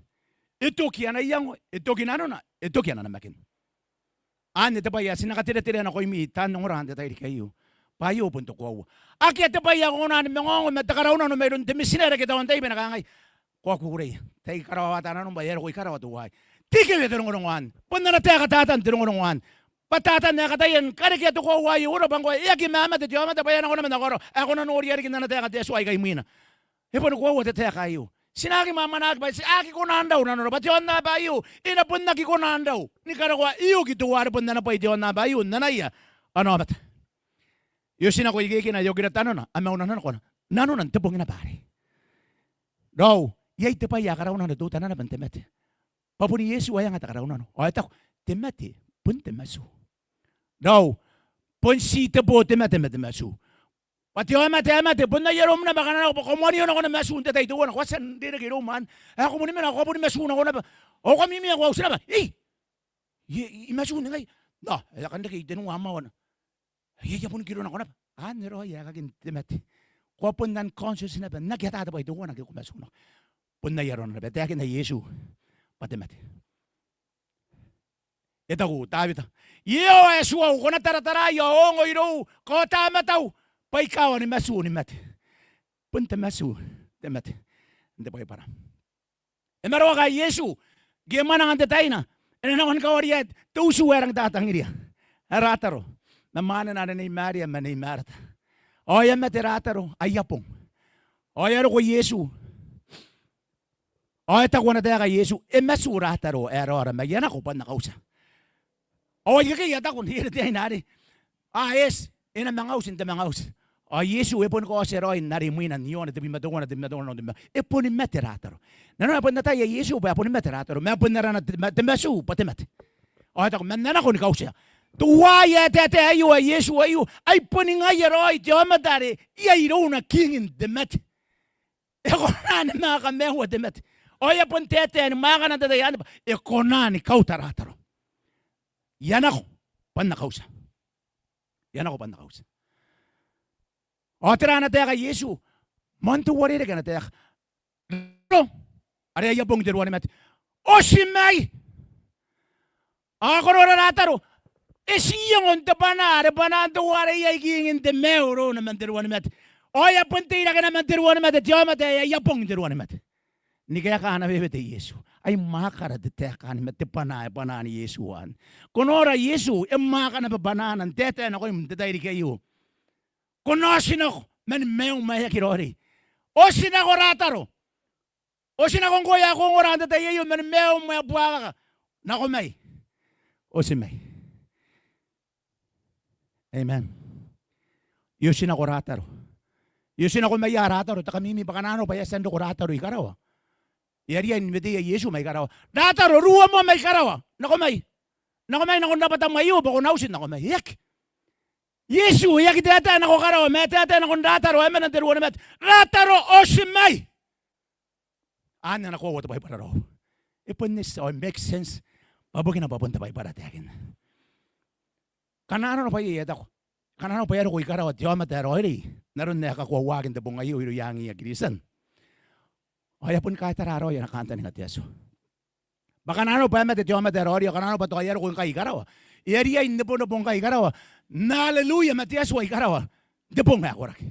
E toki ana iango, e toki nanona, e toki ana namakin. Anne te bwai ae ti na katereterea nakoimi taan ongora n te tairiki aio. Bwa aio bon te koaua. Akea te bwai ae ko kona ni manga ongo ma te karaunano mairoun te mitinare ke te aontaiba ae na kangai, ko a kukurei. Tai karaoa ata nanom bwa e a roko i karawa teuaei. Ti kewe te rongorongo anne. Bon ana taeka Tatan te rongorongo anne. Bwa Tatan ae kataia ni karekea te koaua aio, ura bwa ngkoa e aki mamate te aomata bwa e a nako naba n te koro ae ko na noria riki n ana taeka te Atua aika imwina. E boni koaua te taeka aio. Ti na aki mwamwanaki bwa ti aki kona n rau nanora bwa te aonnaba aio e na bon aki kona n rau ni karokoa, e oki teuare bon ana bwai te aonnaba aio n anaia ana aomata. E oti nako ikekena, e okira tanona, a mauna nako nanona n te bong naba arei. Raou, iai te bwai ae karaunano teutana naba n te mate. Bwa bon Iesu ae anga te karaunano. Ao e taku, te mate bon te matuu. Raou, bon ti te bo te mate ma te matuu. Bwa te aomata ae mate bon aia rom naba ngkana nako bwa ko moanio nako ni matuu n te tai teuana, ko a tia n rereke iroum anne. Ao ko boni mena, ko a boni matuu nako naba. Ao ko a mimi ao ko a uti naba. Ei! I, i, i matuu ni ngai. Nao, e a kan reke i tenua mwawana. Ai, ai, a boni kiro nako naba. Anne raoi aekakin te mate. Ko a bon unconscious naba n aki ata te bwai teuana ake ko matuu nako. Bon ai arona naba, e taekinna Iesu bwa te mate. E taku Tawita, Iehova ae Atuau, ko na tarataraai ao ongo irou, kaota matau, bwa I kawa ni matuu ni mate. Bon te matuu te mate n te Baibara. E maroaka Iesu ngke e mwananga n te taina, e na nako ni kawaria te utu ae rangi n tatangiria ae Rataro ma mwanena are Nei Maria ma Nei Mareta. Ao e a mate Rataro aia bong. Ao e a roko Iesu. Ao e taku ana taeka Iesu, e matuu Rataro ae raora, ma I a nako bwa N na kautia. Ao ikekei a taku n te aina arei, a eti, e na manga uti n te manga uti. Ao Iesu e boni kaotia raoi n are imwina n Ioane tebwi ma teuana, tebwi ma teuana, tebwi ma, e boni mate Rataro. Nanona e bon ataia Iesu bwa e boni mate Rataro, ma e bon arana te, ma, te matuu bwa te mate. Ao e taku, ma N na nako ni kautia. Teuaei ae taetae aio ae Iesu aio, ai boni ngaia raoi te aomata are iai irouna kingin te mate. E kona ni mwaaka maiua te mate. Ao e a bon taetae ni mwaakana n te tai anne bwa e kona ni kauta Rataro. I a nako bwa N na kautia. I a nako bwa N na kautia. Ao tera ana taeka Iesu? Moan te uarereke ana taeka. Rataro, are aia bong te ruanimate, oti mai. Ao ko nora Rataro, e tii iango n te bwana are bwanaan teuare iai kingin te maiu irouna man te ruanimate. Ao e a bon teirake naba man te ruanimate te aomata ae aia bong te ruanimate. Ni kaeka ana wewete Iesu. Ai mwaakara te taeka anne ma te bwana ae bwanaan Iesu anne. Ko nora Iesu e mwaaka naba bwanaana n taetae nakoim n te tairiki aio. Ko na oti nako man maium ae aki raoiroi. Oti nako Rataro. Oti nako ngkoe ae ko ongora n te tai aio man maium ae buakaka. Nako mai. Oti mai. Amen. E oti nako Rataro. E oti nako maia Rataro, te kamimi bwa ngkana arona bwa e a tia n roko Rataro i karawa, e a riai ni weteia Iesu mai karawa. Rataro, ruo moa mai karawa. Nako mai. Nako mai nakon rabwatam aio bwa ko na uti n nako mai. E aki. Iesu e aki taetae nako karawa, ma e taetae nakon Rataro ae mena n te ruanimate. Rataro, oti mai. Anne ana koaua te Baibara raou. E bon eti ao e makes sense bwa bukina bwa bon te Baibara taekinna. Ngkana arona bwa iai ae taku, ngkana arona bwa e a roko i karawa te aomata ae raoiroi n aron ae kakoauaaki n te bong aio irouia angiia Kristian, ao e a boni kaitara raoi ana kantaninga te Atua. Bwa ngkana arona bwa e mate te aomata ae raoiroi, ao ngkana arona bwa tao e a roko ngkai i karawa, e a riai n nebonebo ngkai i karawa n aleluia ma te Atua i karawa n te bong ae koraki.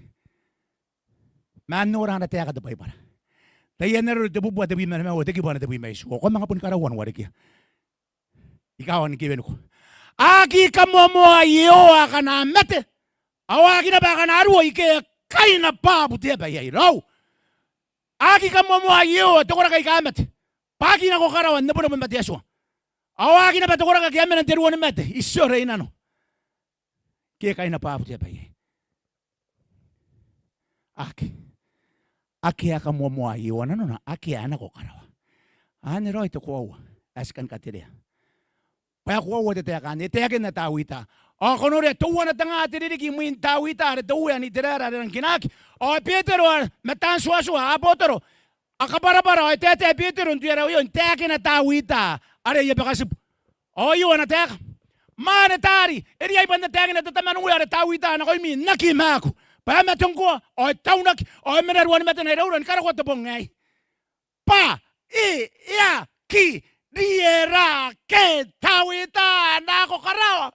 Ma n nora ana taeka te Baibara. Taian Areru tebubua tebwi ma nimaua, te kibu ae tebwi ma itiua. Ko a manga boni karaua n warekia. I kawa ni kewe nako. A aki kamoamoa Iehova akana mate, ao a aki naba akana ruo ike e kaina bwabu te aba iai. Raou. A aki kamoamoa Iehova te koraki aika mate, bwa a aki nako karawa n nebonebo ma te Atua. Ao a aki naba te koraki ake a mena n te ruo ni mate, i tiore i nano, ike e kaina bwabu te aba iai. Aki. Aki ae kamoamoa Iehova nanona, aki ae nako karawa. Anne raoi te koaua ae ti kan katerea. Bwa e koaua te taeka anne, e taekinna Tawita. Ao ko noria, teuana te nga te ririki imwin Tawita are te Uea n Iteraera are e rang kinaaki, ao Betero ma taan tuatua, abotoro, a kabwarabwara, ao e taetae Betero n tuai raoi n taekina Tawita are e a bakatibu. Ao aio ana taeka. Mwaane taari, e riai bwa N na taekina te tama n uea are Tawita nakoimi n aki maaku, bwa e mate ngkoa, ao e taunaki, ao e mena ruanimatena i Raura ni karokoa te bong aei. Bwa e, e aki rierake Tawita nako karawa.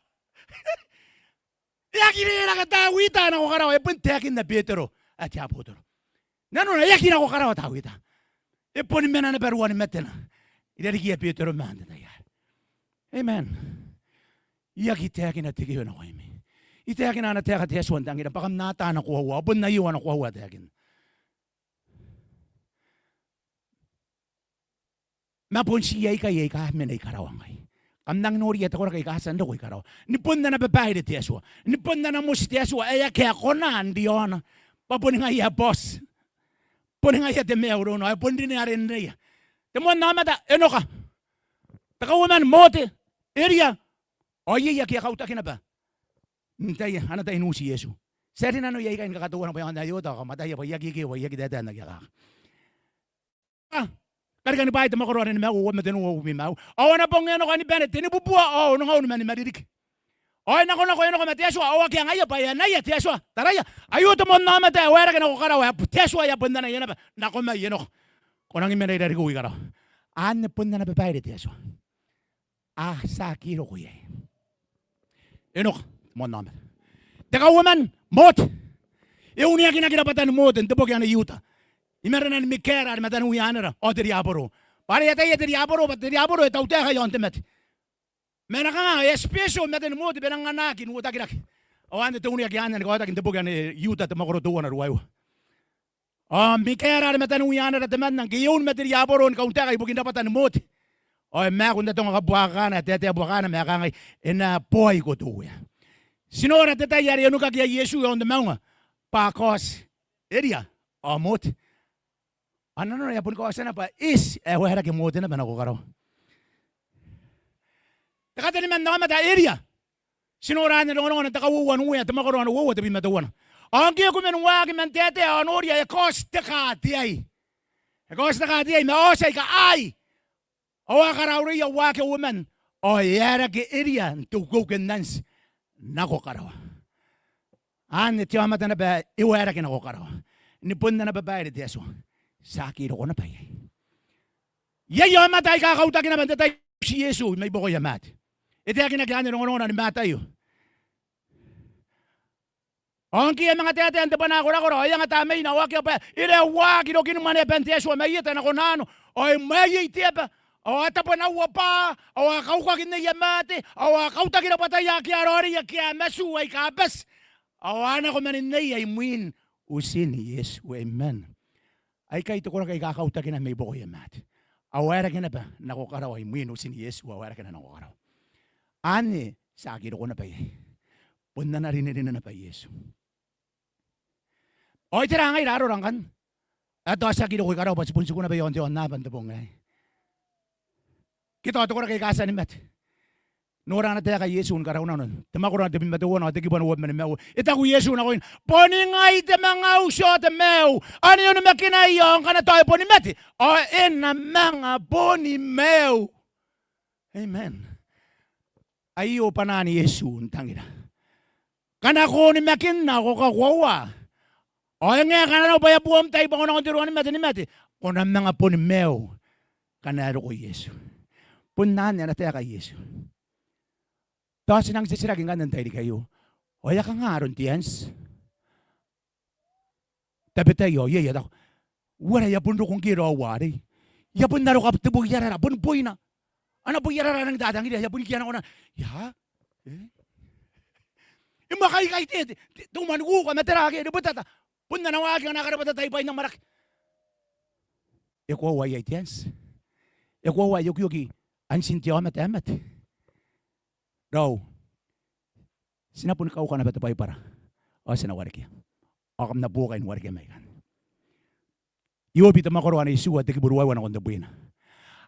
E aki rierake Tawita nako karawa, e bon taekinna Betero ae te abotoro. Nanona e aki nako karawa Tawita. E boni mena naba ruanimatena i rarikia Betero maan te tai arei. Amen. I aki taekina te kewe nakoimi. I taekina ana taeka te Atua n tangira bwa kam na ata ana koaua, ao bon aio ana koaua ae taekinna. Ma bon ti aikai aika mena i karawa ngkai. Kam nangi noria te koraki aika a tia n roko i karawa. Ni bon ana babaire te Atua, ni bon ana moti te Atua ae akea kona n riaona. Bwa boni ngaia ae boss, boni ngaia te maiu irouna, ao e bon rin are neia. Te moan aomata, Enoka. Te kauoman, Mote. Eria. Ao iai ake a kautaki naba n tai, ana tai n uti Iesu. Ti a rinanoi aikai ni kakateuana bwa e aonga n iota, ao kam ataia bwa I aki ikewe, bwa I aki taetae n aki akaka. A, Karikani Bwaai te mwakoro ae nimabwi ma tenua, uabwi ma aua. Ao ana bong Enoka ni bane tenibubua ao onongaun ma nima ririki. Ao e nakonako Enoka ma te Atua, ao akea ngaia bwa e anaia te Atua. Taraia, aio te moan aomata ae waerake nako karawa, ae te Atua e a bon anaia naba. Nako mai Enoka. Ko nangi mena i rarikiu i karawa. Anne bon ana babaire te Atua. A, ti aki roko iai. Enoka, moan aomata. Te kauoman, Mote. E uneakinaki rabwatan Mote n te boki anne Iuta i marenan Mikaera are mataniwi Anera ao te riaboro. Bwa are e ataia te riaboro bwa te riaboro e tautaeka i aon te mate. Ma e na kanga, e a special maten Mote bwa e nang anaaki n uotakirake. Ao anne te uneaki anne ni kaotaki n te boki anne Iuta te mwakoro teuana ruaiwa. Ao Mikaera are mataniwi Anera temanna ngke e un ma te riaboro ni kauntaeka ibukin rabwatan Mote, ao e maaku n atonga kabuakakana, e taetae buakakana ma e kangai, e na boiko te Uea. Ti nora te tai are e onukaki iai Iesu i aon te maunga bwa a kaoti Eria ao Mote. Ao nanona e a boni kaotia naba bwa e eti ae waerake Mote naba nako karawa. Te kateniman aomata, Eria. Ti nora anne rongorongo n te kauoua n Uea te mwakoro ae uoua, tebwi ma teuana. Ao ngke e kume n waaki man taetae, ao noria, e kaoti te kaa te ai. E kaoti te kaa te ai ma aotia aika ai. Ao a karaureia waaki uoman, ao e aerake Eria n te ukeuke n anti nako karawa. Anne te aomata naba ae e waerake nako karawa. Ni bon ana babaire te Atua, ti aki roko naba iai. Iai aomata aika kautaki naba n te tai n uti Iesu mai buakoia maate. E taekinaki anne rongorongona ni Mataio. Ao ngke e a manga taetae n te bwanaa korakora, ao e anga tamneina, ao akea bwa e raeuaki rokin mwaneaban te Atua mai eta nako nano, ao e mwaeiei te aba, ao a tabwanaua bwa, ao a kaukaki n aia maate, ao a kautaki rabwataia ake a raoiroi, ake a matu, aika bati, ao a nako man nneia imwin utin Iesu. Amen. Aikai te koraki aika kautakina mai buakoia maate. A waerake naba nako karawa imwin utin Iesu, a waerake nako karawa. Anne ti aki roko naba iai. Bon ana rinerine naba Iesu. Ao itera ngaira arora ngkanne ae tao ti aki roko i karawa bwa ti bon tiku naba i aon te aonnaba n te bong aei. Ke tao te koraki aika a tia ni mate. Nora ana taeka Iesu ni karaunano. Te mwakoro ae tebwi ma teuana ao te kibu ae uabwi ma nimaua. E taku Iesu nakoina, "Boni ngai te manga auti ao te maiu. Ane onimakinai ao ngkana tao e boni mate, ao e na manga boni maiu." Amen. Aio bwanaan Iesu n tangira. Ngkana ko onimakinna ao ko kakoaua, ao e ngae ngkana arona bwa e a boo am tai bwa ko nakon te ruanimate ni mate, ko na manga boni maiu ngkana e roko Iesu. Bon anne ana taeka Iesu. Tao ti nang titiraki ngkanne n tairiki aio, ao e a kangaa aron te anti? Tabetai ao iai ae taku, "Uara, e a bon roko ngke raou arei. E a bon aroka te boi arara, bon boina. Ana boi arara a nang tatangiria, e a bon ikia nako naba." Ia, e? E mwaaka ikai te, te, te, te umwa ni kuuka ma te ra ake, rebwetata. Bon ana waaki ngkana a karebwetata i bwain amwarake. E koaua iai te anti? E koaua ae e okioki antin te aomata ae mate? Raou, ti na boni kauka naba te Baibara ao ti na warekia. Ao kam na buokai ni warekia mai ikanne. Iobi te mwakoro ae itiua, te kibu ruaiwa nakon tebwina.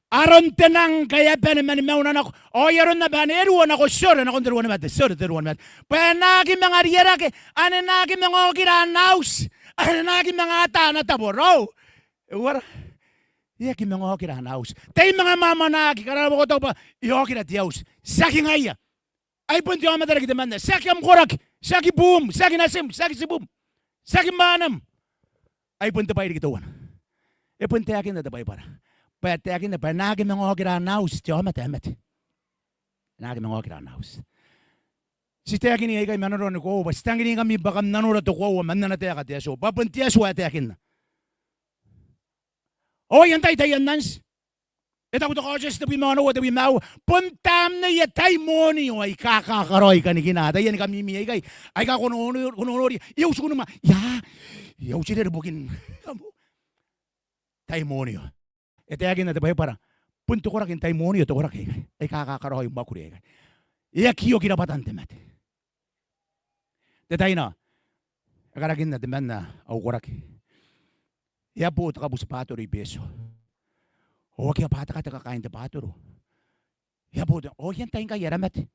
Aron te nang ngkai a bane mani mauna nako, ao ai aron naba ane e ruo nako, ti ora nakon te ruanimate, ti ora te ruanimate. Bwa e na aki manga rierake, ane e na aki manga okira ana auti, ane e na aki manga ata ana tabo. Raou, e uara? E aki manga okira ana auti. Tai manga mwamwanaki, ngkana arona bwa ko taku bwa e a okira te auti. Tiaki ngaia. Ai bon te aomata riki temanna. Tiaki am koraki, tiaki buum, tiaki natim, tiaki tibum, tiaki mwanam. Ai bon te bwai riki teuana. E bon taekinna te Baibara bwa e taekinna bwa e na aki manga okira ana auti te aomata ae mate. E na aki manga okira ana auti. Ti taekin iai aikai ma nanora ni koaua bwa ti tangiringkami bwa kam na nora te koaua man ana taeka te Atua. Bwa bon te Atua ae taekinna. Ao ai antai taian anti? E taku te Kaotioti tebwi ma onoua, tebwi ma aua, bon tamneia taimonio aika kakaraoi kanikina. Taiani kamimi aikai aika ko nonori, ko nonori, e uti kunima. Ia, e uti rere bukin taimonio. E taekinna te Baibara, bon te koraki n taimonio te koraki aikai aika kakaraoi mwakuri aikai. E aki oki rabwatan te mate. Te taina, e karakinna temanna au koraki. E a bo te kabutibwatoro i Betio. Ao akea bwa a tekateka kaain te bwatoro. E a bo te, ao ai antai ngkai ae mate?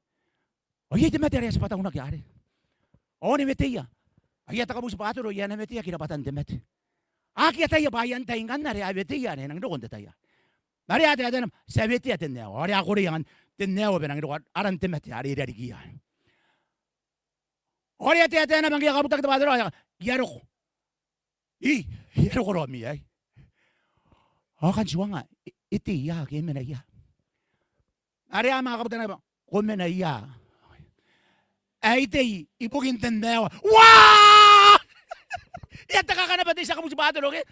Ao iai te mate are e a tibwa taunaki arei. Ao ni weteia. Ai a te kabutibwatoro, ai a na weteaki rabwatan te mate. Aki ataia bwa ai antai ngkanne are a weteia are e nang roko n te tai arei. Are a taetae naba, ti a wetea te nneaua. Ao are a koreia ngkanne te nneaua bwa e nang roko aran te mate are e rarikiia. Ao are a taetae naba ngke e a kabutaki te bwatoro, ao e a, e a roko. Ii, e a roko raomi aei. Ao kan tuanga, e, e tei ia, ke e mena ia? Are a manga kabuta naba, ko mena ia? Ae I tei ibukin te nneaua. Uaa! E a tekaka naba te tia kabutibwatoro, ke?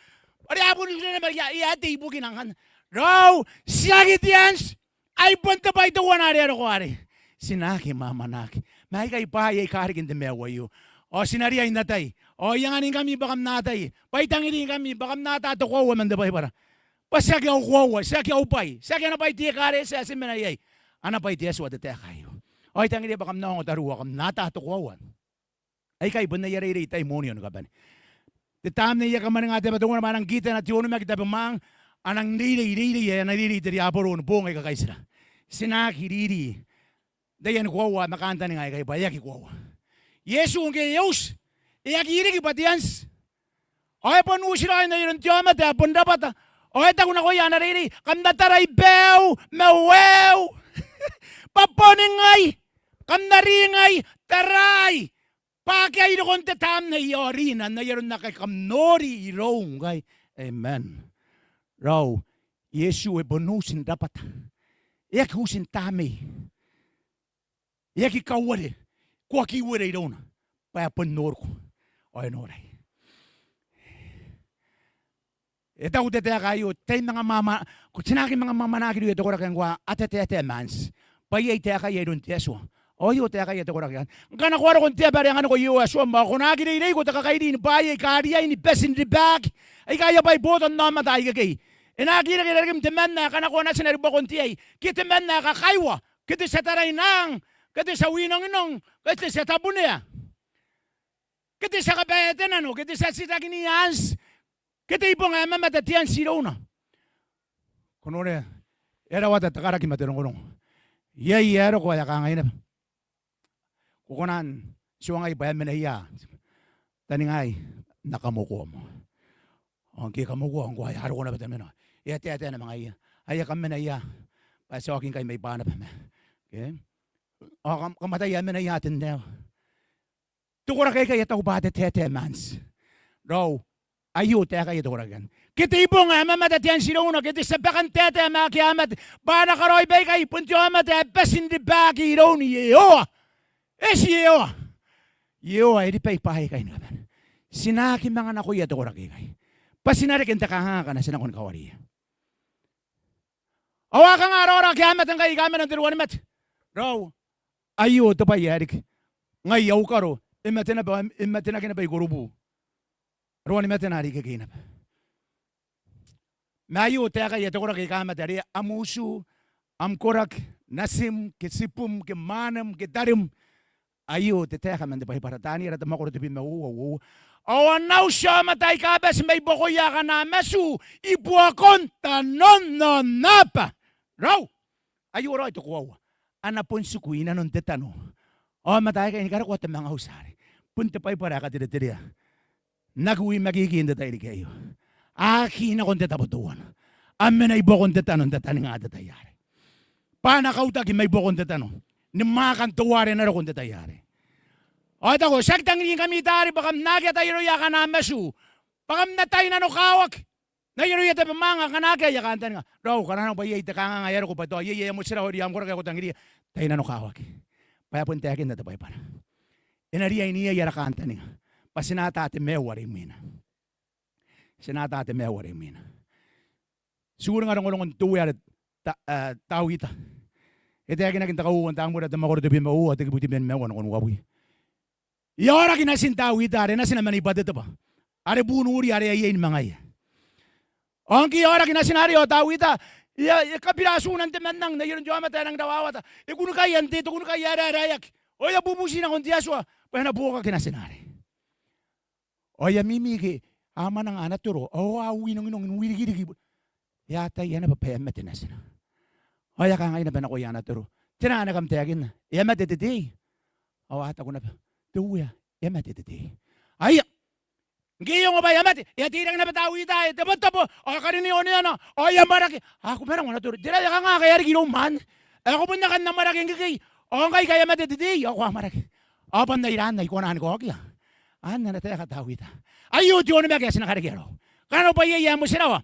Are a bon ira naba ia, e a tei ibukina ngkanne. Raou, tiaki te anti. Ai bon te bwai teuana are e roko arei. Ti na aki mwamwanaki. Ma aikai bwaai aika riki n te maiu aio. Ao ti na riai n atai. Ao I anganingkami bwa kam na atai. Bwa I tangiringkami bwa kam na ata te koaua man te Baibara. Bwa tiaki au koaua, tiaki au bwai, tiaki ana bwai te ekaretia ae ti mena iai. Ana bwai te Atua te taeka aio. Ao I tangiria bwa kam na ongo tariu ao kam na ata te koaua. Aikai bon aia reirei taimonio ni kabane. Te tamnei ae kamwaninga te aba teuana bwa a nang kitana te onimaki tabemwaang, a nang reirei, reirei ae ana reirei te riaboro ni boong aika kaitira. Ti na aki riri n taiani koaua ma kantaninga aikai bwa e aki koaua. Iesu ngke e uti, e aki riki bwa te anti. Ao e bon uti raoi n ai aron te aomata ae bon rabwata. Ao e taku nakoia ana reirei, kam na tarai baiu ma uaiu. Bwa boni ngai, kam na ri ngai, tarai. Bwa akea irikon te tamnei ao rina n ai aron ake kam nori irou ngkai. Amen. Raou, Iesu e bon uti n rabwata. E aki uti n tamnei. E aki kauare. Ko aki uere irouna. Bwa e bon noriko. Ao e norai. E taku te taeka aio, tai manga mwamwa-, ko ti na aki manga mwamwanaki irouia te koraki ngkoa a tataetae ma anti. Bwa iai taekaia iroun te Atua. Ao aio taekaia te koraki anne. Ngkana ko a roko n te aba are anganiko Iehova Atuam ao ko na aki reireiko te kakairi ni bwaai aika riai ni bati n ribaki. Aika aia bwai botannaomata ikekei. E na aki reke irarikim temanna ae kanakoa natina ribwakon te ai. Ke temanna ae kakaiwa. Ke te tia tarainang. Ke te tia winonginong. Ke te tia tabunea. Ke te tia kabaetenano. Ke te tia titirakinia anti. Ke te ibonga ae mamata te anti irouna. Ko noria, e rawata te karaki ma te rongorongo. Iai ae roko ae kangai naba, ko kona n tuangai bwa e mena ia taningaai? N na kamokoa moa. Ao ngke e kamokoa ngkoa e a roko naba te mena. E a taetae naba ngaia, aia, kam mena ia, bwa ti a oki ngkai mai Banaba ma, okay? Ao kam, kam ataia e mena ia Ten Aoa? Te koraki aikai a taku bwa te taetae ma anti. Raou, aio taekaia te koraki aikai. Ke te ibonga ae mamate te anti irouna, ke te tia bakan taetae ma ake a mate, bwa a na karaoi baikai bon te aomata ae bati n ribaki iroun Iehova. Eti Iehova. Iehova e ribai bwaai aikai ni kabane. Ti na aki manga nakoia te koraki aikai bwa ti na reke n te kanganga ngkana ti nako ni kawariia. Ao a kanga ara aoraki aika a mate ngkai aika a mena n te ruanimate? Raou, aio te bwai ae riki. Ngai au karo e mate naba, e matenaki naba i Korobu. Ruanimatena are ikekei naba. Ma aio taekaia te koraki aika a mate are am utu, am koraki, natim ke tibum ke mwanam ke tarim. Aio te taeka man te Baibara, Taniera te mwakoro tebwi ma uoua, uoua. Ao a na uti aomata aika bati mai buakoia akana matu i buakon tanon aonnaba. Raou, aio raoi te koaua. A na bon tiku i nanon te tano aomata aikai ni karokoa te manga uti arei. Bon te Baibara ae katereterea. N aki wi makiki n te tairiki aio. A aki nako n te tabo teuana. A mena i buakon te tano n tataninga te tai arei. Bwa a na kautaki mai buakon te tano ni mwaakan teuare e na roko n te tai arei. Ao e taku, ti aki tangiringkami taari bwa kam na aki atai aroia akana matu, bwa kam na tai nanokawaki n ai aroia tabemwaang akana akea aia kantaninga. Raou, kanga nano bwa iai te kanganga ae a roko bwa tao iai aia motirawa irouia am koraki ae ko tangiria. Tai nanokawaki. Bwa e bon taekinna te Baibara, e na riai n iai ara kantaninga bwa ti na ata te maiu are imwina. Ti na ata te maiu are imwina. Ti uringa rongorongon te Uea are Ta-, eh, Tawita. E taekinaki n te Kauoua n Tamuera te mwakoro tebwi ma uoua, te kibu tebwi ma nimaua nakon uabwi. E aoraki natin Tawita are natina man Bateba, are bunuri are e a iai ni mangaia. Ao ngke e aoraki natina arei ao Tawita e a, e kabira atuna n te mannang n ai aron te aomata ae nangi rawawata. E kunikaia n te, te kunnikai ae raeraeaki. Ao e a bubuti nakon te Atua bwa e na buokaki natina arei. Ao e a mimi ke a mwananga ana toro, ao a uinonginongi n wirikiriki. E ataia naba bwa e a mate natina. Ao e a kangai naba nakoia ana toro, tera ae kam taekinna? E a mate te tei? Ao a taku naba, te Uea, e a mate te tei. Aia, ngke e ongo bwa e a mate, e a teirake naba Tawita ae tebotebo, ao e karinea oneana, ao e amwarake. A, ko mwananga ana toro, tera ae kanga ngkai e a riki iroum anne? Ao ko bon akan amwarake ngkekei? Ao ngkai ngkai e a mate te tei ao ko amwarake. Ao bwa n aira anne ae I kona ni kaokia? Anne ana taeka Tawita. Aio te onimaki ae ti na karekea raou. Kanga nano bwa iai ae motirawa.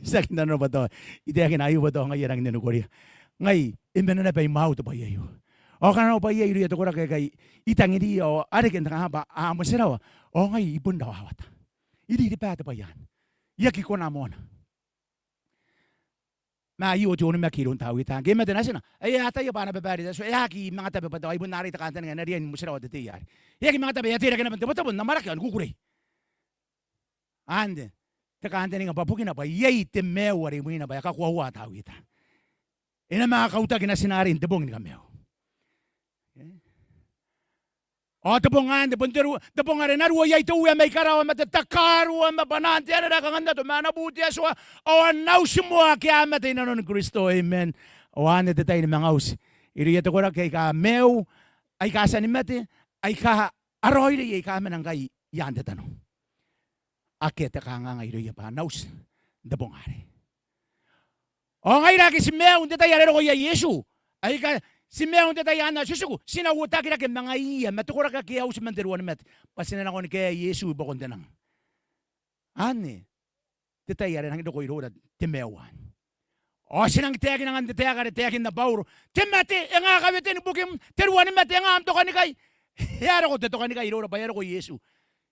Tiaki nanona bwa tao I taekina aio bwa tao ngaia e rangi n onikoria. Ngai, e mena naba i mwau te bwai aio. Ao kanga nano bwa iai irouia te koraki aikai I tangiriia ao a reke n te kanga bwa a motirawa, ao ngai I bon rawawata. I ririba te bwai anne. I aki kona moana. Ma aio te onimaki iroun Tawita. Ngke e mate natina, e ataia bwa ana babaire te Atua, e aki manga tabe bwa tao ai bon arei te kantaninga ae e na riai ni motirawa te tei arei. E aki manga tabe, e a teirake naba n tebotebo n amwarake ao ni kukurei. Anne te kantaninga bwa bukina bwa iai te maiu are imwina bwa e kakoaua Tawita. E na manga kautaki natina arei n te bong ni kamaiu. Ao te bong anne bon te ru-, te bong are e na ruo iai te Uea mai karawa ma te takarua ma bwanaan te arera ae kangannato ma ana bu te Atua, ao a na uti moa ake a mate i nanon Kristo. Amen. Ao anne te tai ni manga uti irouia te koraki aika maiu, aika tia ni mate, aika a raoiroi, aika a mena ngkai i aan te tano. Akea te kanganga irouia bwa a na uti n te bong arei. Ao ngaira ake ti maiu n te tai are e roko iai Iesu, aika ti maiu n te tai anne ao ti tiku, ti na uotaki rake ma ngaiia ma te koraki ake a uti man te ruanimate, bwa ti na nako ni kaea Iesu i buakon te nang. Anne te tai are e rangi n roko iroura te maiu anne. Ao ti rangi n taekina ngkanne te taeka are e taekinna Bauro, te mate e nga kaweten ibukim, te ruanimate e nga am tokanikai. E a roko te tokanikai iroura bwa e a roko Iesu.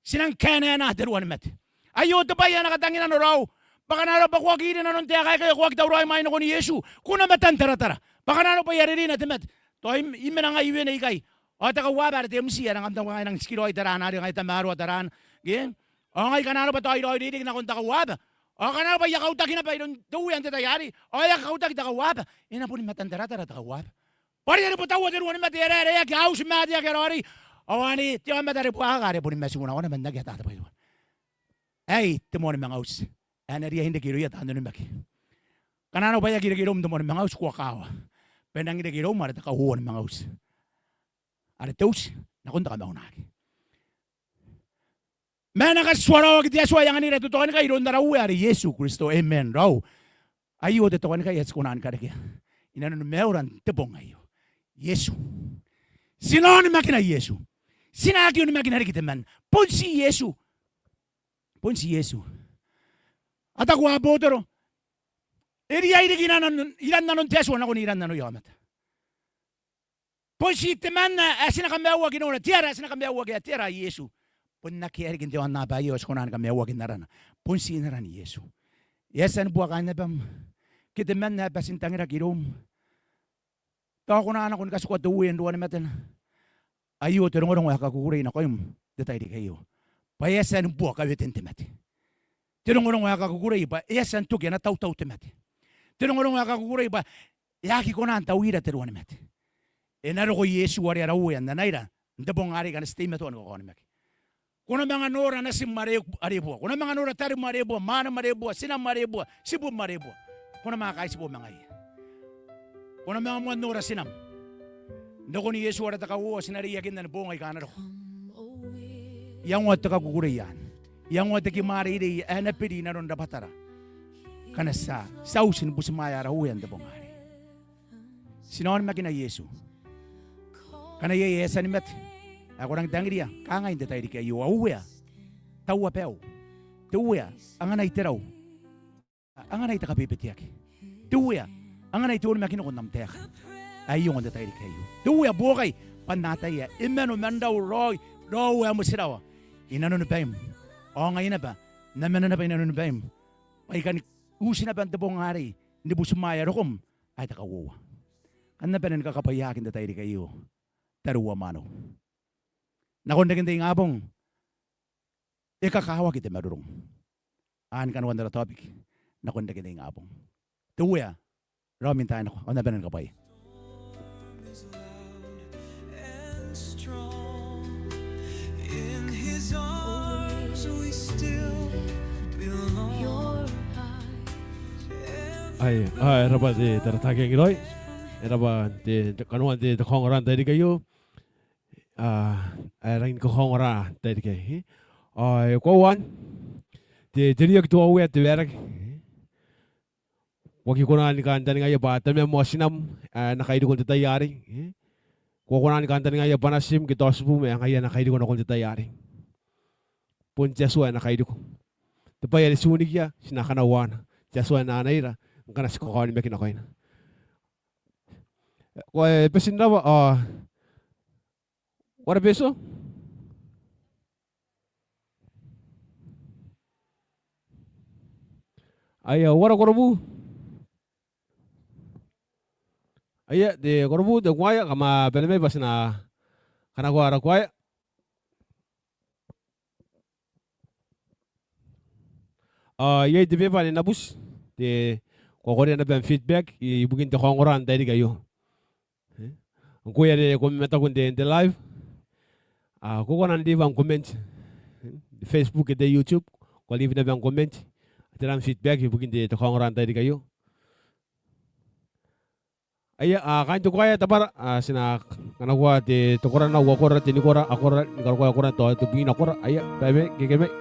Ti nang kaenaena te ruanimate. Aio te bwai ae na katangi nano raou. Bwa kanga nano bwa ko aki iri nanon taeka aikai ao ko aki tauraoi mai nakon Iesu, ko na matantaratara. Bwa kanga nano bwa e a rerina te mate. Tao I, I mena ngai i wene ikai, ao te kauaba are te M C ae e nang am tauanga e nang tikiraoi taraana are ngai tamaroa taraana. Ke? Ao ngai kanga nano bwa tao I raoiroi riki nakon te kauaba, ao kanga nano bwa I a kautaki naba iroun te Uea n te tai arei, ao e aki kautaki te kauaba, e na boni matantaratara te kauaba. Bwa are e a ribotaua te ruanimate, e raeraeaki, a uti ma te aki a raoiroi. Ao anne te aomata are buakaka are boni matu naona man aki ata te bwai teuana. Aei te moan manga uti ae na riai n reke irouia taan onimaki. Ngkana arona bwa e aki reke iroum te moan ni manga uti, ko a kawa bwa e nangi reke iroum are te kauoua ni manga uti, are te uti nakon te kamaunaki. Ma e na katituaraoaki te Atua ae anganira te tokanikai iroun ara Uea are Iesu Kristo. Amen. Raou, aio te tokanikai ae ti kona ni karekea inanoni maiura n te bong aio. Iesu. Ti na onimakina Iesu. Ti na aki onimakina riki temanna. Bon ti Iesu. Bon ti Iesu. A taku abotoro, e riai riki iran nanon, iran nanon te Atua nakon iran nanoia aomata. Bon ti temanna ae ti na kamaiuaki nora. Te ara ae ti na kamaiuaki, ae te ara? Iesu. Bon akea riki n te aonnaba aio ae ti kona ni kamaiuaki n arana. Bon ti n aran Iesu. E a tia ni bua kaain abam ke temanna ae bati n tangiraki iroum. Tao ko na nako ni katikua te Uea n roanimatena. Aio te rongorongo ae kakukurei nakoim n te tairiki aio, bwa e a tia ni bua kaweteen te mate. Te rongorongo ae kakukurei bwa e a tia n toki ana tautau te mate. Te rongorongo ae kakukurei bwa e aki kona n tauira te rua ni mate. E na roko Iesu are ara Uea n anaira n te bong arei ngkana ti teimatoa ni kakaonimaki. Ko na manga nora natim are, are bua. Ko na manga nora tarim are bua, mwanam are bua, tinam are bua, tibum are bua. Ko na manga kaitibo ma ngaiia. Ko na manga moan nora tinam n rokon Iesu are te kauoua, ti na reiakinna ni boong aika a na roko. Iangoa te kakukurei anne. Iangoa te kimwareirei ae na biri inanon rabwatara ngkana ti a, ti a uti ni butimwaea ara Uea n te bong arei. Ti na onimakina Iesu. Ngkana iai ae e a tia ni mate ae ko rangi n tangiria, kangai n te tairiki aio: Ao Uea, taua baiu. Te Uea, anganai te rau. Anganai te kabebeteaki. Te Uea, anganai te onimakiniko n am taeka ae I ongo n te tairiki aio. Te Uea, buokai bwa N na ataia e mano man rau raoi, raou ae motirawa inanoni baim. Ao ngai naba N na mano naba inanoni baim, bwa I kani uti naba n te bong arei ni butimwaea rokom ae te kauoua. Kam na bane ni kakabwaiaaki n te tairiki aio, tariu ao mwaneu. Nakon reken te ingabong e kakawaki te marurung. Anne kanoan ara topic nakon reken te ingabong. Te Uea, raom n taai nako, ao N na bane ni kabwaia. Ae, ae, e rabwa te, te taratara ae kangai raoi. E rabwa te, te kanoan te, te kaongora n te tairiki aio. A, ae rangi ni kakaongora n te tairiki aei. Ao e koaua n te, te riaki teuaei ae te waerake. Ko aki kona ni kantaningaia bwa tamam ao tinam ae na kairiko n te tai arei. Ko aki kona ni kantaningaia bwa natim ke tao tibum ae ngaia a na kairiko nakon te tai arei. Bon te Atua ae na kairiko. Te bwai are ti unikia, ti na kanauaana. Te Atua ae na anaira ngkana ti kakaonimaki nakoina. Ko, e, bati n rabwa, ao uara Betio? Aia, uara Korobu? Aia, te Korobu, te kuaea, kam a bane mai bwa ti na kanakoa ara kuaea. Ao iai te beba ae na buti, te, ko a korea naba am feedback i, ibukin te kaongora n te tairiki aio. E? Ngkoe are ko mamataku n te, te live, a, ko kona n leave am comment. E? Facebook ke te YouTube, ko leave naba am comment. Tera am feedback ibukin te, te kaongora n te tairiki aio. Aia, a, kaain te kuaea, tabara, a, ti na kanakoa te, te korana, uakora, tenikora, akora, nikarokoa, akora, tao tebwina, akora. Aia, bye bye, ke ke bye.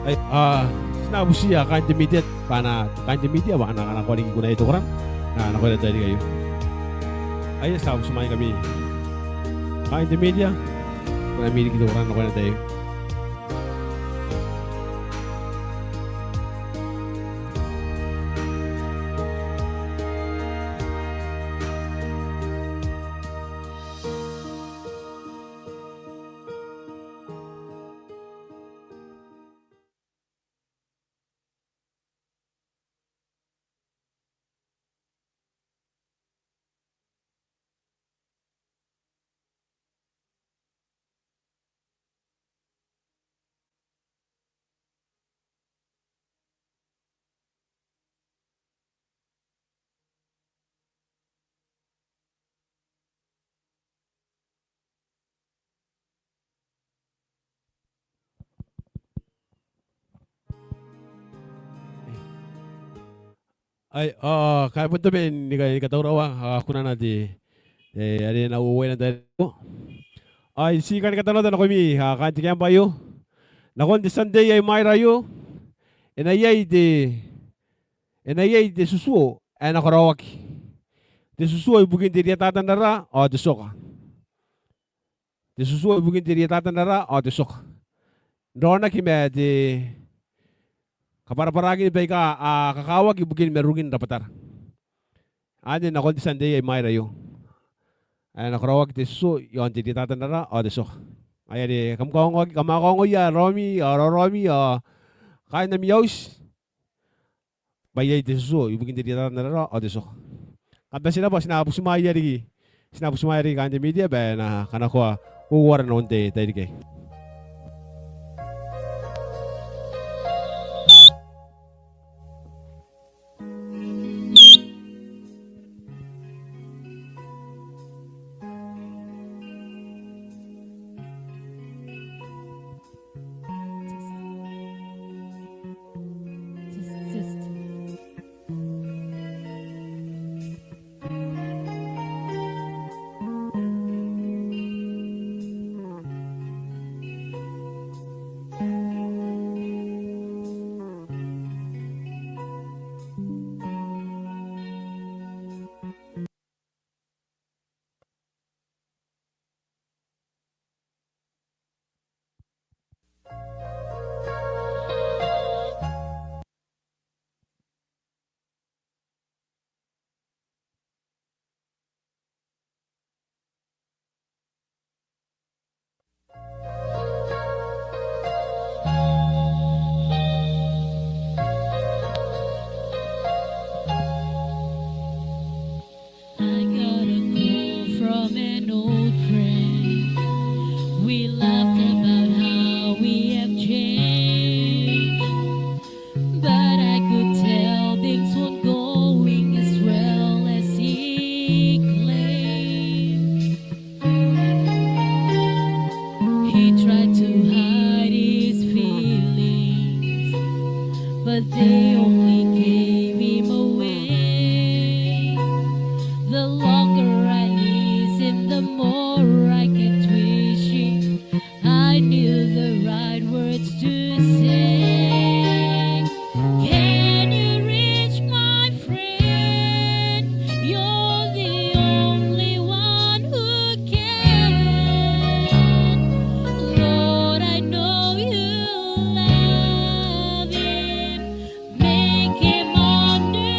Ai, a, ti na butiia kaain te media bwa a na, kaain te media bwa a na, a na kona ni kunea te koraki nakoira n te tairiki aio. Ai, ti na butimwaeingkami kaain te media, ko na mimi riki te koraki nakoira n te tairiki aio. Ai, a, kai bon tabe ni ka, ni katauraoa, a, kunana te, e, are e na uouia n te tairiki aio. Ai, ti kan katanoata nakoimi, a, kaain te camp aio. Nakon te Sunday ae i mwaira aio, e na iai te, e na iai te tutuo ae na karaoaki. Te tutuo ibukin te rietata n rara ao te tioka. Te tutuo ibukin te rietata n rara ao te tioka. N raonaki ma te kabwarabwaraki baika a kakawaki ibukin marurungin rabwatara. Anne nakon te Sunday ae i mwaira aio. Ae na karaoaki te tutuo iaon te rietata n rara ao te tioka. Ai are kam kaongoaki, kam a kaongoia raomi, ao raoraomi, ao kaain ami auti. Bwa iai te tutuo ibukin te rietata n rara ao te tioka. Kam bati n rabwa, ti na butimwaea riki, ti na butimwaea riki kaain te media bwa e na kanakoa uouara nakon te tairiki aei. I got a call from an old friend. We laughed about how we have changed, but I could tell things weren't going as well as he claimed. He tried to hide his feelings, but they only gave him away. The longer I listened, the more I kept wishing I knew the right words to say. Can you reach my friend? You're the only one who can. Lord, I know you love him. Make him understand.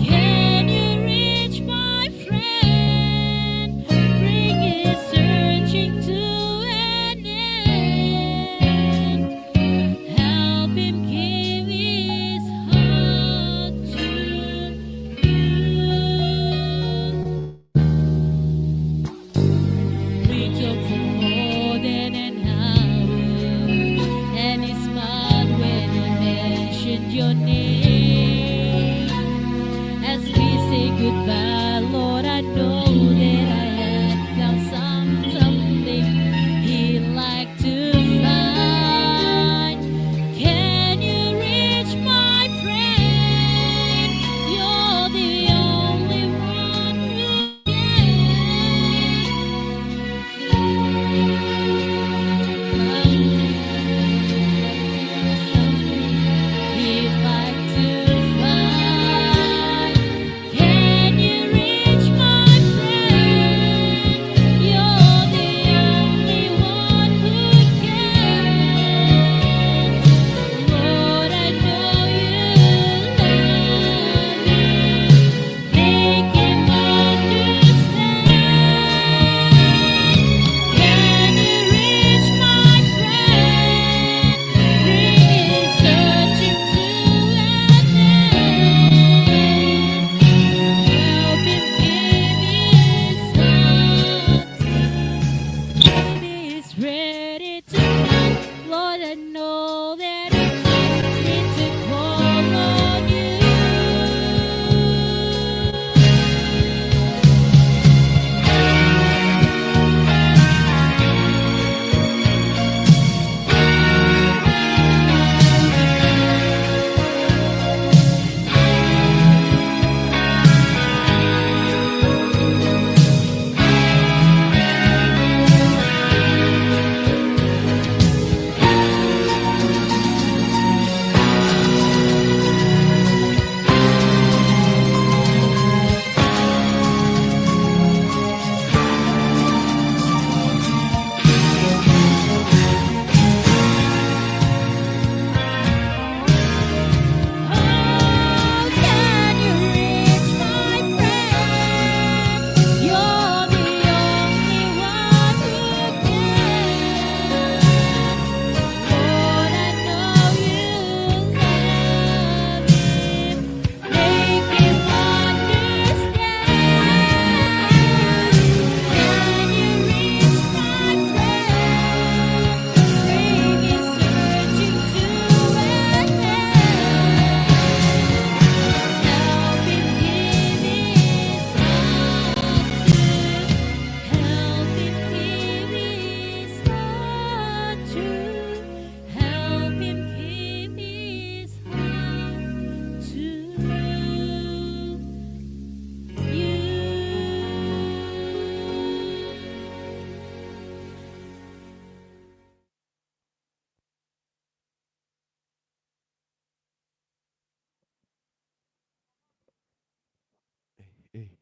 Can you reach my friend? Bring his searching to an end. Help him give his heart to you. We talked for more than an hour, and he smiled when I mentioned your name. As we say goodbye, Lord, I know that I had found some, something he liked to find. Can you reach my friend? You're the only one who can. Come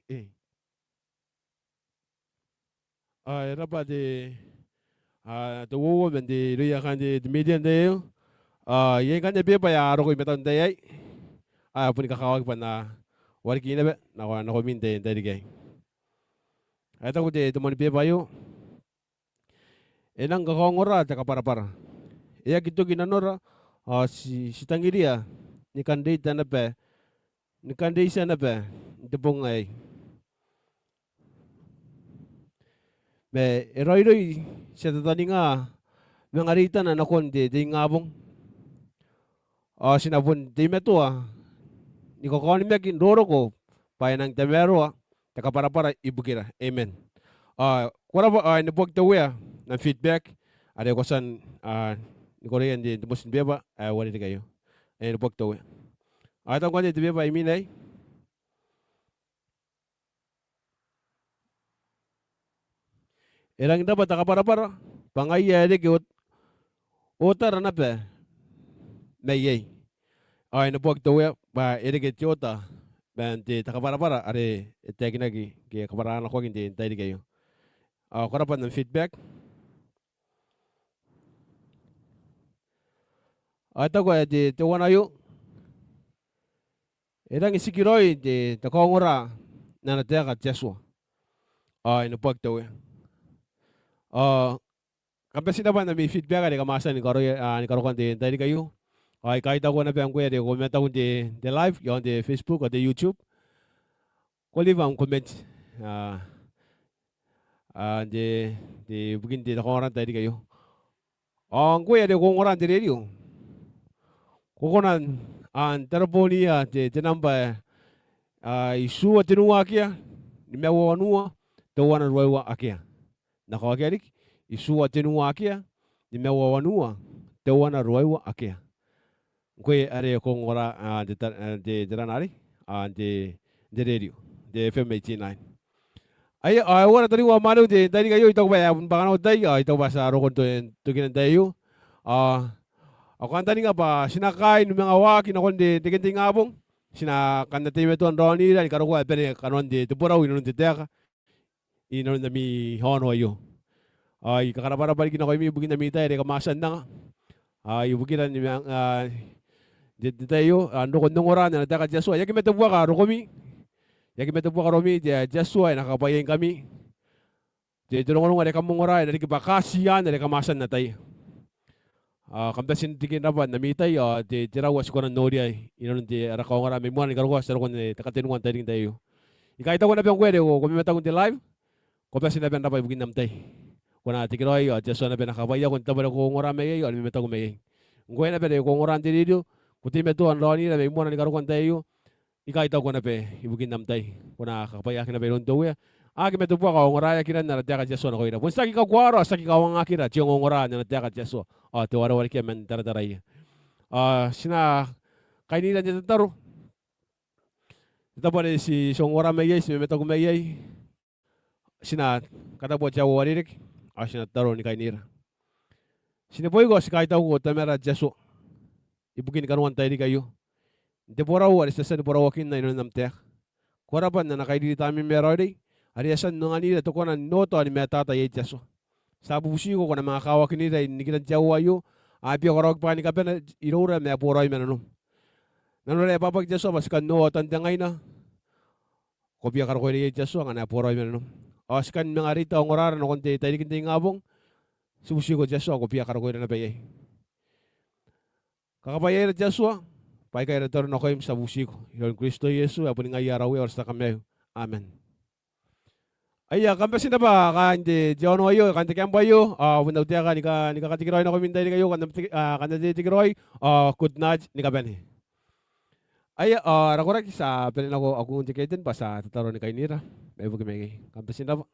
e. Ao e rab'a te, a, te uoua man te irouia kaain te, te media n te tai aio. Ao iai ngkanne beeba ae a roko i matau n te tai aei. Ao e boni kakawaki bwa N na wareki naba nako, nakoimi n te, n te tairiki aei. Ao e taku te, te moan beeba aio: E nang kakaongora te kabwarabwara. E aki toki nanora, ao ti, ti tangiria ni kan reita naba, ni kan reitia naba n te bong aei. Ma e raoiroi ti a tataninga manga reitana nakon te, te ingabong. Ao ti na bon teimatoa ni kakaonimaki n roroko bwa e nang tamaroa te kabwarabwara ibukira. Amen. Ao ko rab'a, ao e neboaki te Uea n am feedback are ko tia n, a, ni koroia n te, te motin beeba ae uarereke aio. E neboaki te Uea. Ao e taku ngkanne te beeba imwin aei: E rangi n rab'a te kabwarabwara bwa ngaia e reke ot-, otara naba mai iai. Ao e neboaki te Uea bwa e reke te ota man te, te kabwarabwara are e taekinaki ke kabwaranakoaki n te, n te tairiki aio. Ao ko rab'a n am feedback. Ao e taku ae te, teuana aio: E rangi n tikiraoi te, te kaongora n ana taeka te Atua. Ao e neboaki te Uea. Ao kam bati n rab'a n ami feedback are kam a tia ni karokoa, a, ni karokoa n te, n te tairiki aio. Ao I kaitaua naba ngkoe are ko mataku n te, n te live iaon te Facebook ao te YouTube, ko leave am comment, a, a, n te, n te, ibukin te, te kaongora n te tairiki aio. Ao ngkoe are ko ongora n te rerio, ko kona n, a, n tarebooniia te, te nambwa ae, a, itiua tenua akea, nimaua wanua, teuana ruaiwa akea. N na kaokia riki: itiua tenua akea, nimaua wanua, teuana ruaiwa akea. Ngkoe are ko ongora, a, n te ta-, a, n te, te rana arei, a, n te, n te rerio, n te F M eighty-nine. Aia, ao e uara tariu ao mwaneu n te, n te tairiki aio, I taku bwa e a bon bwaka nako te tai, ao I taku bwa ti a roko n to-, n tokina n te tai aio. Ao, ao kantaninga bwa ti na kaai ni manga waaki nakon te, te, te ingabong. Ti na kan na teimatoa n raonira ni karokoa bane kanoan te, te borau inanon te taeka inanon ami aono aio. Ao I kakarabwarabwa riki nakoimi ibukin ami tai are kam a tia n anga. Ao ibukira ni ma-, a, n te, te tai aio, a, n roko n ongora n ana taeka te Atua. E aki matabuaka rokomi. E aki matabuaka rokomi, te, te Atua e na kakabwaiaingkami. Te, te rongorongo are kam ongora e na riki bwa kaatian are kam a tia n ataia. Ao kam bati n riki n rabwa n ami tai, ao te, te rau ae ti kona n noria inanon te ara kaongora mai moana ni karokoa ti a roko n te katenua n tairiki n tai aio. I kaitaua naba ngkoe are ko, ko mamataku n te live, ko bati naba n rabwa ibukin am tai. Ko na tekeraoi, ao te Atua naba e na kakabwaiako n te tabo are ko ongora mai iai ao ni mamataku mai iai. Ngkoe naba are ko ongora n te rerio, ko teimatoa n raonira mai moana ni karokoa n tai aio, I kaitaua naba ibukin am tai. Ko na kakabwaiaki naba iroun te Uea. A aki matabuaka ongoraeakiran ara taeka te Atua nakoira. Bon tiaki kakuaro, ao tiaki kaoangakira te ongongora n ana taeka te Atua, ao te warewarekia man tarataraia. Ao ti na kainira n te tataro. Te tabo are ti, ti ongora mai iai, ti mamataku mai iai, ti na katabua te aua uarereke, ao ti na tataro ni kainira. Ti neboiko, ti kaitauko Tamara te Atua, ibukin kanoan tairiki aio, n te borau are ti a tia ni borauakinna inanon am taeka. Ko rabwa n ana kairiri Tamneim ae raoiroi, are e a tia n anganira te kona n oota ao ni mataata iai te Atua. Ti a bubutiko ko na manga kawakinira i nikiran te aoa aio, a bia karaoaki bwaai ni kabane iroura ma boraoi ma nanom. Nanora e abwabwaki te Atua bwa ti kan oota n te ngaina, ko bia karokoira iai te Atua ngkana e boraoi ma nanom. Ao ti kan manga reita ongorara nakon te tairiki n te ingabong, ti bubutiko te Atua ko bia karokoira naba iai. Kakabwaiaira te Atua, bwa aikai ara tataro nakoim ti a bubutiko iroun Kristo Iesu ae boni ngaia ara Uea ao ara tia kamaiu. Amen. Aia, kam bati n rabwa kaain te, te aono aio, kaain te camp aio, ao bon au taeka ni ka, ni kakatekeraoi nakoimi n tairiki aio, kam na te, a, kam na te tekeraoi, ao good night ni kabane. Aia, ao ara koraki ti a bane nako akun te curtain bwa ti a tataro ni kainira mai buki mai ikai. Kam bati n rabwa.